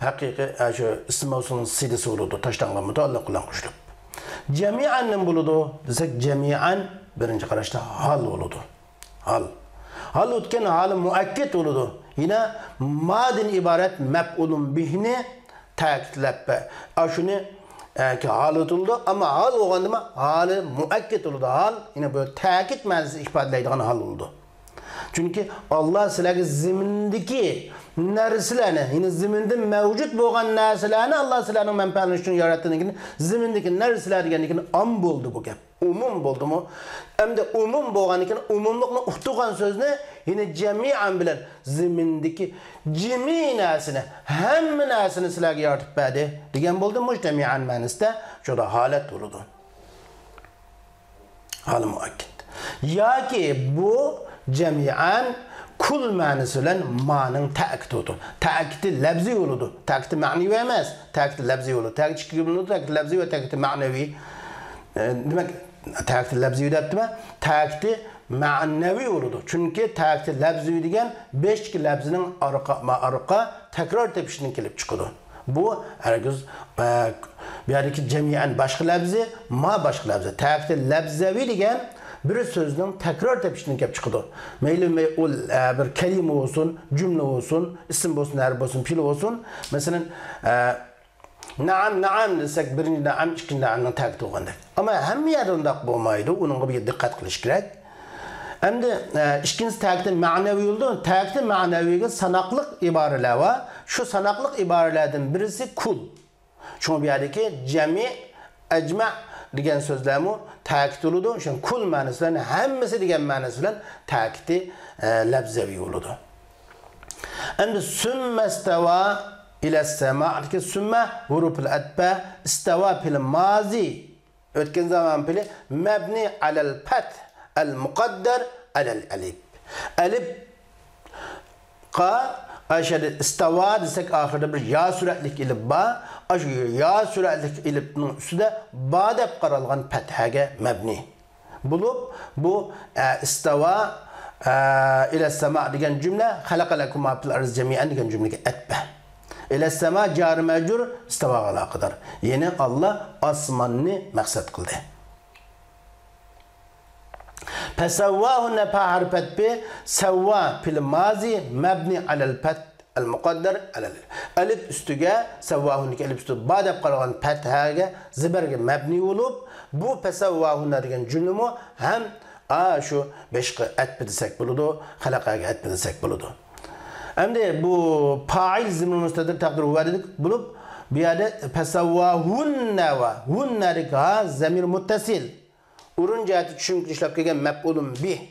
ھەقىقىي، ئاشۇ ئىسىم مەۋسۇلنىڭ سىلىسى بولىدۇ، تاشلانغان مۇتەئەللىق بىلەن قوشۇلۇپ. جەمىئەن نېمە بولىدۇ دېسەك، جەمىئەن بىرىنچى قاراشتا ھال بولىدۇ. ھال. ھال ئۆتكەن ھالى مۇئەككەد بولىدۇ. يەنە مادىن ئىبارەت مەپئۇلۇن بىھنى تەكىتلەپ، ئاشۇنى، ئە، ھال ئۆتۈلىدۇ. ئەمما ھال بولغاندىمۇ ھالى مۇئەككەد بولىدۇ. ھال، يەنە بۇ تەكىت مەنىسىنى ئىپادىلەيدىغان ھال بولىدۇ. چۈنكى ئاللا سىلەرگە زېمىندىكى نەرسىلەرنى، يەنى زېمىندا مەۋجۇت بولغان نەرسىلەرنى ئاللا سىلەرنىڭ مەنپەئەتىڭلار ئۈچۈن ياراتتىدىن كېيىن، زېمىندىكى نەرسىلەر دېگەندىن كېيىن ئام بولدى بۇ گەپ. ئومۇم بولدىمۇ؟ ئەمدى ئومۇم بولغاندىن كېيىن ئومۇملۇقنى ئۇقتۇرغان سۆزنى يەنى جەمىئەن بىلەن زېمىندىكى جىمى نەرسىنى، ھەممە نەرسىنى سىلەرگە يارىتىپ بەردى دېگەن بولدى. مۇشۇ جەمىئەن مەنىسىدە شۇدا ھالەت بولىدۇ. ھالى مۇئەككەد. ياكى بۇ جەمىئەن كۇل مەنىسى بىلەن مانىڭ تەكىتى بولىدۇ. تەكىتى لەپزىي بولىدۇ. تەكىتى مەنىۋى ئەمەس. تەكىتى لەپزىي بولىدۇ. تەكىت ئىككىگە بۆلۈنىدۇ. تەكىتى لەپزىي ۋە تەكىتى مەنىۋى. ئە، دېمەك، تەكىتى لەپزىي دەپتىمەن. تەكىتى مەنەۋى بولىدۇ. چۈنكى تەكىتى لەپزىي دېگەن بەشتىكى لەپزىنىڭ ئارقا، ما ئارقا تەكرار تېپىشىدىن كېلىپ چىقىدۇ. بۇ ھەرگىز، ئە، بۇ يەردىكى جەمىئەن باشقا لەپزى، ما باشقا لەپزى. تەكىتى لەپزەۋى دېگەن بىر سۆزنىڭ تەكرار تېپىشىدىن كېلىپ چىقىدۇ. مەيلى، مەي-، ئۇ، ئە، بىر كەلىمە بولسۇن، جۈملە بولسۇن، ئىسىم بولسۇن، ھەرپ بولسۇن، پېئىل بولسۇن. مەسىلەن، ئە، نەئەم، نەئەم دېسەك، بىرىنچى نەئەم، ئىككىنچى نەئەمنىڭ تەكىتى بولغاندەك. ئەمما ھەممە يەردە ئۇنداق بولمايدۇ، ئۇنىڭغا بىر دىققەت قىلىش كېرەك. ئەمدى، ئە، ئىككىنچىسى تەكىتى مەنەۋى بولىدۇ. تەكىتى مەنەۋىگە ساناقلىق ئىبارىلەر بار. شۇ ساناقلىق ئىبارىلەردىن بىرسى كۇل. شۇڭا بۇ يەردىكى جەمىئ، ئەجمەئ دېگەن سۆزلەرمۇ تەكىت بولىدۇ. شۇڭا كۇل مەنىسى بىلەن ھەممىسى دېگەن مەنىسى بىلەن تەكىتى، ئە، لەپزەۋى بولىدۇ. ئەمدى سۈممە ئىستەۋا ئىلەسسەمادىكى سۈممە ھۇرۇپۇل ئەتپە، ئىستەۋا پېئىل مازى، ئۆتكەن زامان پېئىلى، مەبنى ئەلەل پەتھ ئەل مۇقەددەر ئەلەل ئەلىپ. ئەلىپ قا، ئاشۇ يەردە ئىستەۋا دېسەك، ئاخىرىدا بىر يا سۈرەتلىك ئېلىپ بار. ئاشۇ يا سۈرەتلىك ئېلىپنىڭ ئۈستىدە با دەپ قارالغان پەتھەگە مەبنى بولۇپ، بۇ، ئە، ئىستەۋا، ئە، ئىلەسسەما دېگەن جۈملە، خەلەقە لەكۇم ما پىل ئەرزى جەمىئەن دېگەن جۈملىگە ئەتپە. ئىلەسسەما جارى مەجرۇر، ئىستەۋاغا ئالاقىدار. يەنى ئاللا ئاسماننى مەقسەت قىلدى. فسواهن، پا ھەرپى ئەتپى، سەۋۋا پېئىل مازى مەبنى ئەلەل پەتھ ئەل مۇقەددەر ئەلەل ئەلىپ ئۈستىگە، سەۋۋاھۇندىكى ئەلىپ ئۈستىگە با دەپ قارالغان پەتھەگە، زىبەرگە مەبنى بولۇپ، بۇ فسواهن دېگەن جۈملىمۇ ھەم ئاشۇ بەشقە ئەتپى دېسەك بولىدۇ، خەلەقەگە ئەتپى دېسەك بولىدۇ. ئەمدى بۇ پائىل زىمىر مۇستەتىر تەقدىر ھۇۋە دېدۇق بولۇپ، بۇ يەردە فسواهن ۋە ھۇننەدىكى ھا زەمىر مۇتتەسىل. ئورۇن جەھەتتە چۈشىنىكلىك ئىشلەپ كەلگەن مەپئۇلۇن بىھ.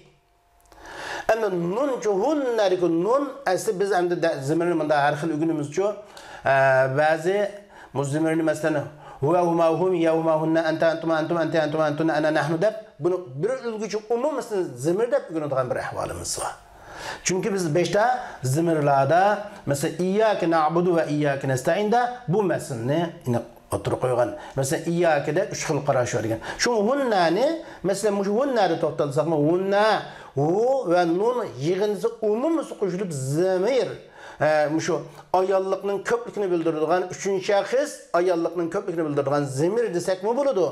ئەمدى نۇنچۇ ھۇننەدىكى نۇن، ئەسلى بىز ئەمدى دە-، زىمىرنى مۇنداق ھەر خىل ئۆگىنىمىزچۇ. ئە، بەزى بۇ زىمىرنى، مەسىلەن، ھۇۋە، ھۇما، ھۇم، يە، ھۇما، ھۇننە، ئەنتە، ئەنتۇما، ئەنتۇم، ئەنتە، ئەنتۇما، ئەنتۇننە، ئەنە، نەھنۇ دەپ، بۇنى بىر ئۆلگۈچى ئومۇمىسىنى زىمىر دەپ ئۆگىنىدىغان بىر ئەھۋالىمىز بار. چۈنكى بىز بەشتە زىمىرلاردا، مەسىلەن، ئىيياكە نەئبۇدۇ ۋە ئىيياكە نەستەئىن دە بۇ مەسىلىنى ئېنىق ئوتتۇرىغا قويغان. مەسىلەن، ئىيياكىدە ئۈچ خىل قاراش بار دېگەن. شۇڭا ھۇننەنى، مەسىلەن، مۇشۇ ھۇننەدە توختالساقمۇ، ھۇننە، ھۇ ۋە نۇن يىغىندىسى ئومۇمىسى قوشۇلۇپ زىمىر. ئە، مۇشۇ ئاياللىقنىڭ كۆپلۈكىنى بىلدۈرىدىغان، ئۈچىنچى شەخس ئاياللىقنىڭ كۆپلۈكىنى بىلدۈرىدىغان زەمىر دېسەكمۇ بولىدۇ.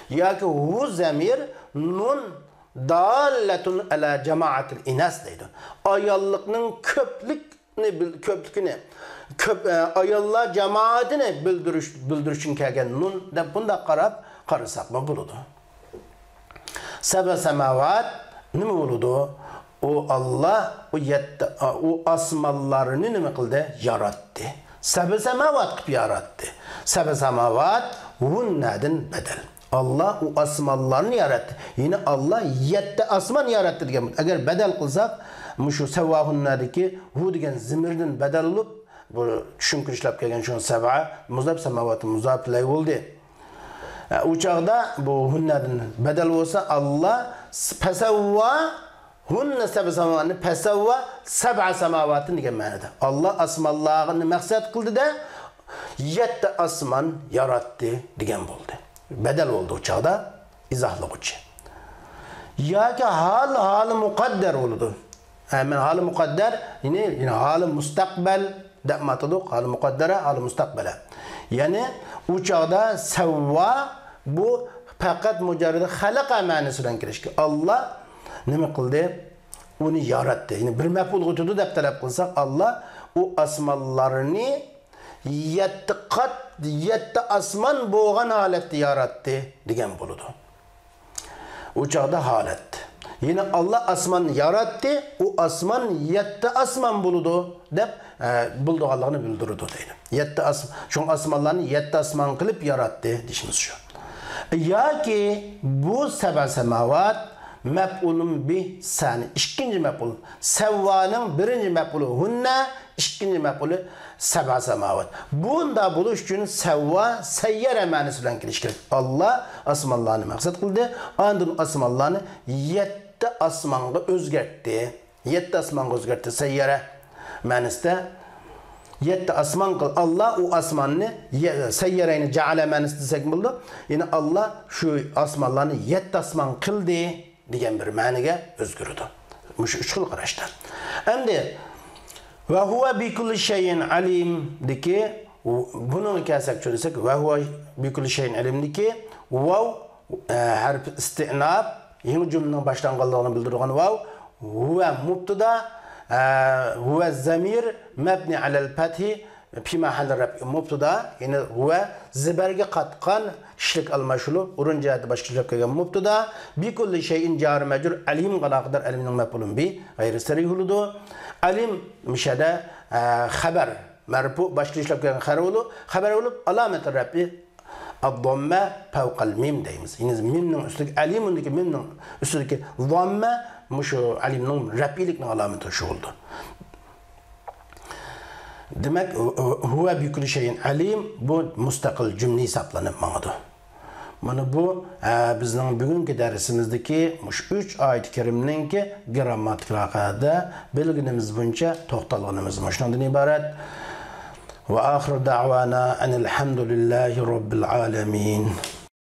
ياكى ھۇ زەمىر نۇن داللەتۇن ئەلا جامائەتىل ئىناس دەيدۇ. ئاياللىقنىڭ كۆپلۈكنى بىل-، كۆپلۈكىنى، كۆپ، ئە، ئاياللار جامائىتىنى بىلدۈرۈش، بىلدۈرۈش ئۈچۈن كەلگەن نۇن دەپ بۇنداق قاراپ قارىساقمۇ بولىدۇ. سەبە سەماۋات نېمە بولىدۇ؟ ئۇ ئاللا ئۇ يەتتە، ئۇ ئاسمانلارنى نېمە قىلدى؟ ياراتتى. سەبە سەماۋات قىلىپ ياراتتى. سەبە سەماۋات ھۇننەدىن بەدەل. ئاللا ئۇ ئاسمانلارنى ياراتتى. يەنى ئاللا يەتتە ئاسمان ياراتتى دېگەن. ئەگەر بەدەل قىلساق، مۇشۇ سەۋۋاھۇننەدىكى ھۇ دېگەن زىمىردىن بەدەل بولۇپ، بۇ چۈشۈنكە ئىشلەپ كەلگەن شۇ سەبە مۇزاپ سەماۋات مۇزاپ ئىلەيھى بولدى. ئۇ چاغدا بۇ ھۇننەدىن بەدەل بولسا، ئاللا پەسەۋۋا ھۇننە سەبە سەماۋاتنى پەسەۋۋا سەبە سەماۋاتىن دېگەن مەنىدە. ئاللا ئاسمانلارنى مەقسەت قىلدى-دە، يەتتە ئاسمان ياراتتى دېگەن بولدى. بەدەل بولدى ئۇ چاغدا ئىزاھلىغۇچى. ياكى ھال، ھالى مۇقەددەر بولىدۇ. ھە، مەن ھالى مۇقەددەر، يەنى، يەنى ھالى مۇستەقبەل دەپ ئاتىدۇق، ھالى مۇقەددەرە، ھالى مۇستەقبەلە. يەنى ئۇ چاغدا سەۋۋا بۇ پەقەت مۇجەررىدى خەلەقە مەنىسى بىلەن كېلىشكەن. ئاللا نېمە قىلدى؟ ئۇنى ياراتتى. يەنى بىر مەپئۇلغا ئۆتىدۇ دەپ تەلەپ قىلساق، ئاللا ئۇ ئاسمانلارنى يەتتە قات، يەتتە ئاسمان بولغان ھالەتتە ياراتتى دېگەن بولىدۇ. ئۇ چاغدا ھالەت. يەنى ئاللا ئاسماننى ياراتتى، ئۇ ئاسمان يەتتە ئاسمان بولىدۇ دەپ، ئە، بولىدىغانلىقىنى بىلدۈرىدۇ دەيدۇ. يەتتە ئاس-، شۇڭا ئاسمانلارنى يەتتە ئاسمان قىلىپ ياراتتى دېيىشىمىز شۇ. ياكى بۇ سەبە سەماۋات مەپئۇلۇن بىھ سانى، ئىككىنچى مەپئۇل. سەۋۋانىڭ بىرىنچى مەپئۇلى ھۇننە، ئىككىنچى مەپئۇلى سەبە سەماۋات. بۇنداق بولۇش ئۈچۈن سەۋۋا سەييەرە مەنىسى بىلەن كېلىشى كېرەك. ئاللا ئاسمانلارنى مەقسەت قىلدى، ئاندىن ئاسمانلارنى يەتتە ئاسمانغا ئۆزگەرتتى. يەتتە ئاسمانغا ئۆزگەرتتى. سەييەرە مەنىسىدە يەتتە ئاسمان قىل. ئاللا ئۇ ئاسماننى يە-، سەييەرەينى جەئەلە مەنىسىدە دېسەك بولىدۇ. يەنى ئاللا شۇ ئاسمانلارنى يەتتە ئاسمان قىلدى دېگەن بىر مەنىگە ئۆزگىرىدۇ. مۇشۇ ئۈچ خىل قاراشتا. ئەمدى ۋە ھۇۋە بىكۇللى شەيئىن ئەلىمدىكى، بۇنىڭغا كەلسەك، چۈشەنسەك، ۋە ھۇۋە بىكۇللى شەيئىن ئەلىمدىكى ۋاۋ، ئە، ھەرپى ئىستىئناپ، يېڭى جۈملىنىڭ باشلانغانلىقىنى بىلدۈرىدىغان ۋاۋ، ھۇۋە مۇبتىدا، ئە، ھۇۋە زەمىر، مەبنى ئەلەل پەتھى، پى مەھەللى رەپئى مۇبتىدا، يەنى ھۇۋە زەبەرگە قاتقان كىشىلىك ئالماشۇلۇپ، ئورۇن جەھەتتە باشقا ئىشلەپ كەلگەن مۇبتىدا، بىكۇللى شەيئىن جارى مەجرۇر، ئەلىمغا ئالاقىدار ئەلىمنىڭ مەپئۇلۇن بى غەيرى سەرىھ بولىدۇ. ئەلىم مۇشەدە، ئە، خەبەر، مەرپۇ، باشقا ئىشلەپ كەلگەن خەبەر بولۇپ، خەبەر بولۇپ، ئالامەتى رەپئى ئەدداممە پەۋقەل مىم دەيمىز. يەنى مىمنىڭ ئۈستىدىكى، ئەلىمۇندىكى مىمنىڭ ئۈستىدىكى داممە مۇشۇ ئەلىمنىڭ رەپئىيلىكنىڭ ئالامىتى شۇ بولىدۇ. دېمەك، ھۇۋە بىكۇللى شەيئىن ئەلىم، بۇ مۇستەقىل جۈملە ھېسابلىنىپ ماڭىدۇ. مانا بۇ، ئە، بىزنىڭ بۈگۈنكى دەرسىمىزدىكى مۇشۇ ئۈچ ئايەت كەرىمنىڭكى گىرامماتىكىلىق ھەققىدە بىلگىنىمىز بويىچە توختالغىنىمىز مۇشۇنىڭدىن ئىبارەت. ۋە ئاخىر دەۋانا ئەنىل ھەمدۇلىللاھى رەببىل ئالەمىن.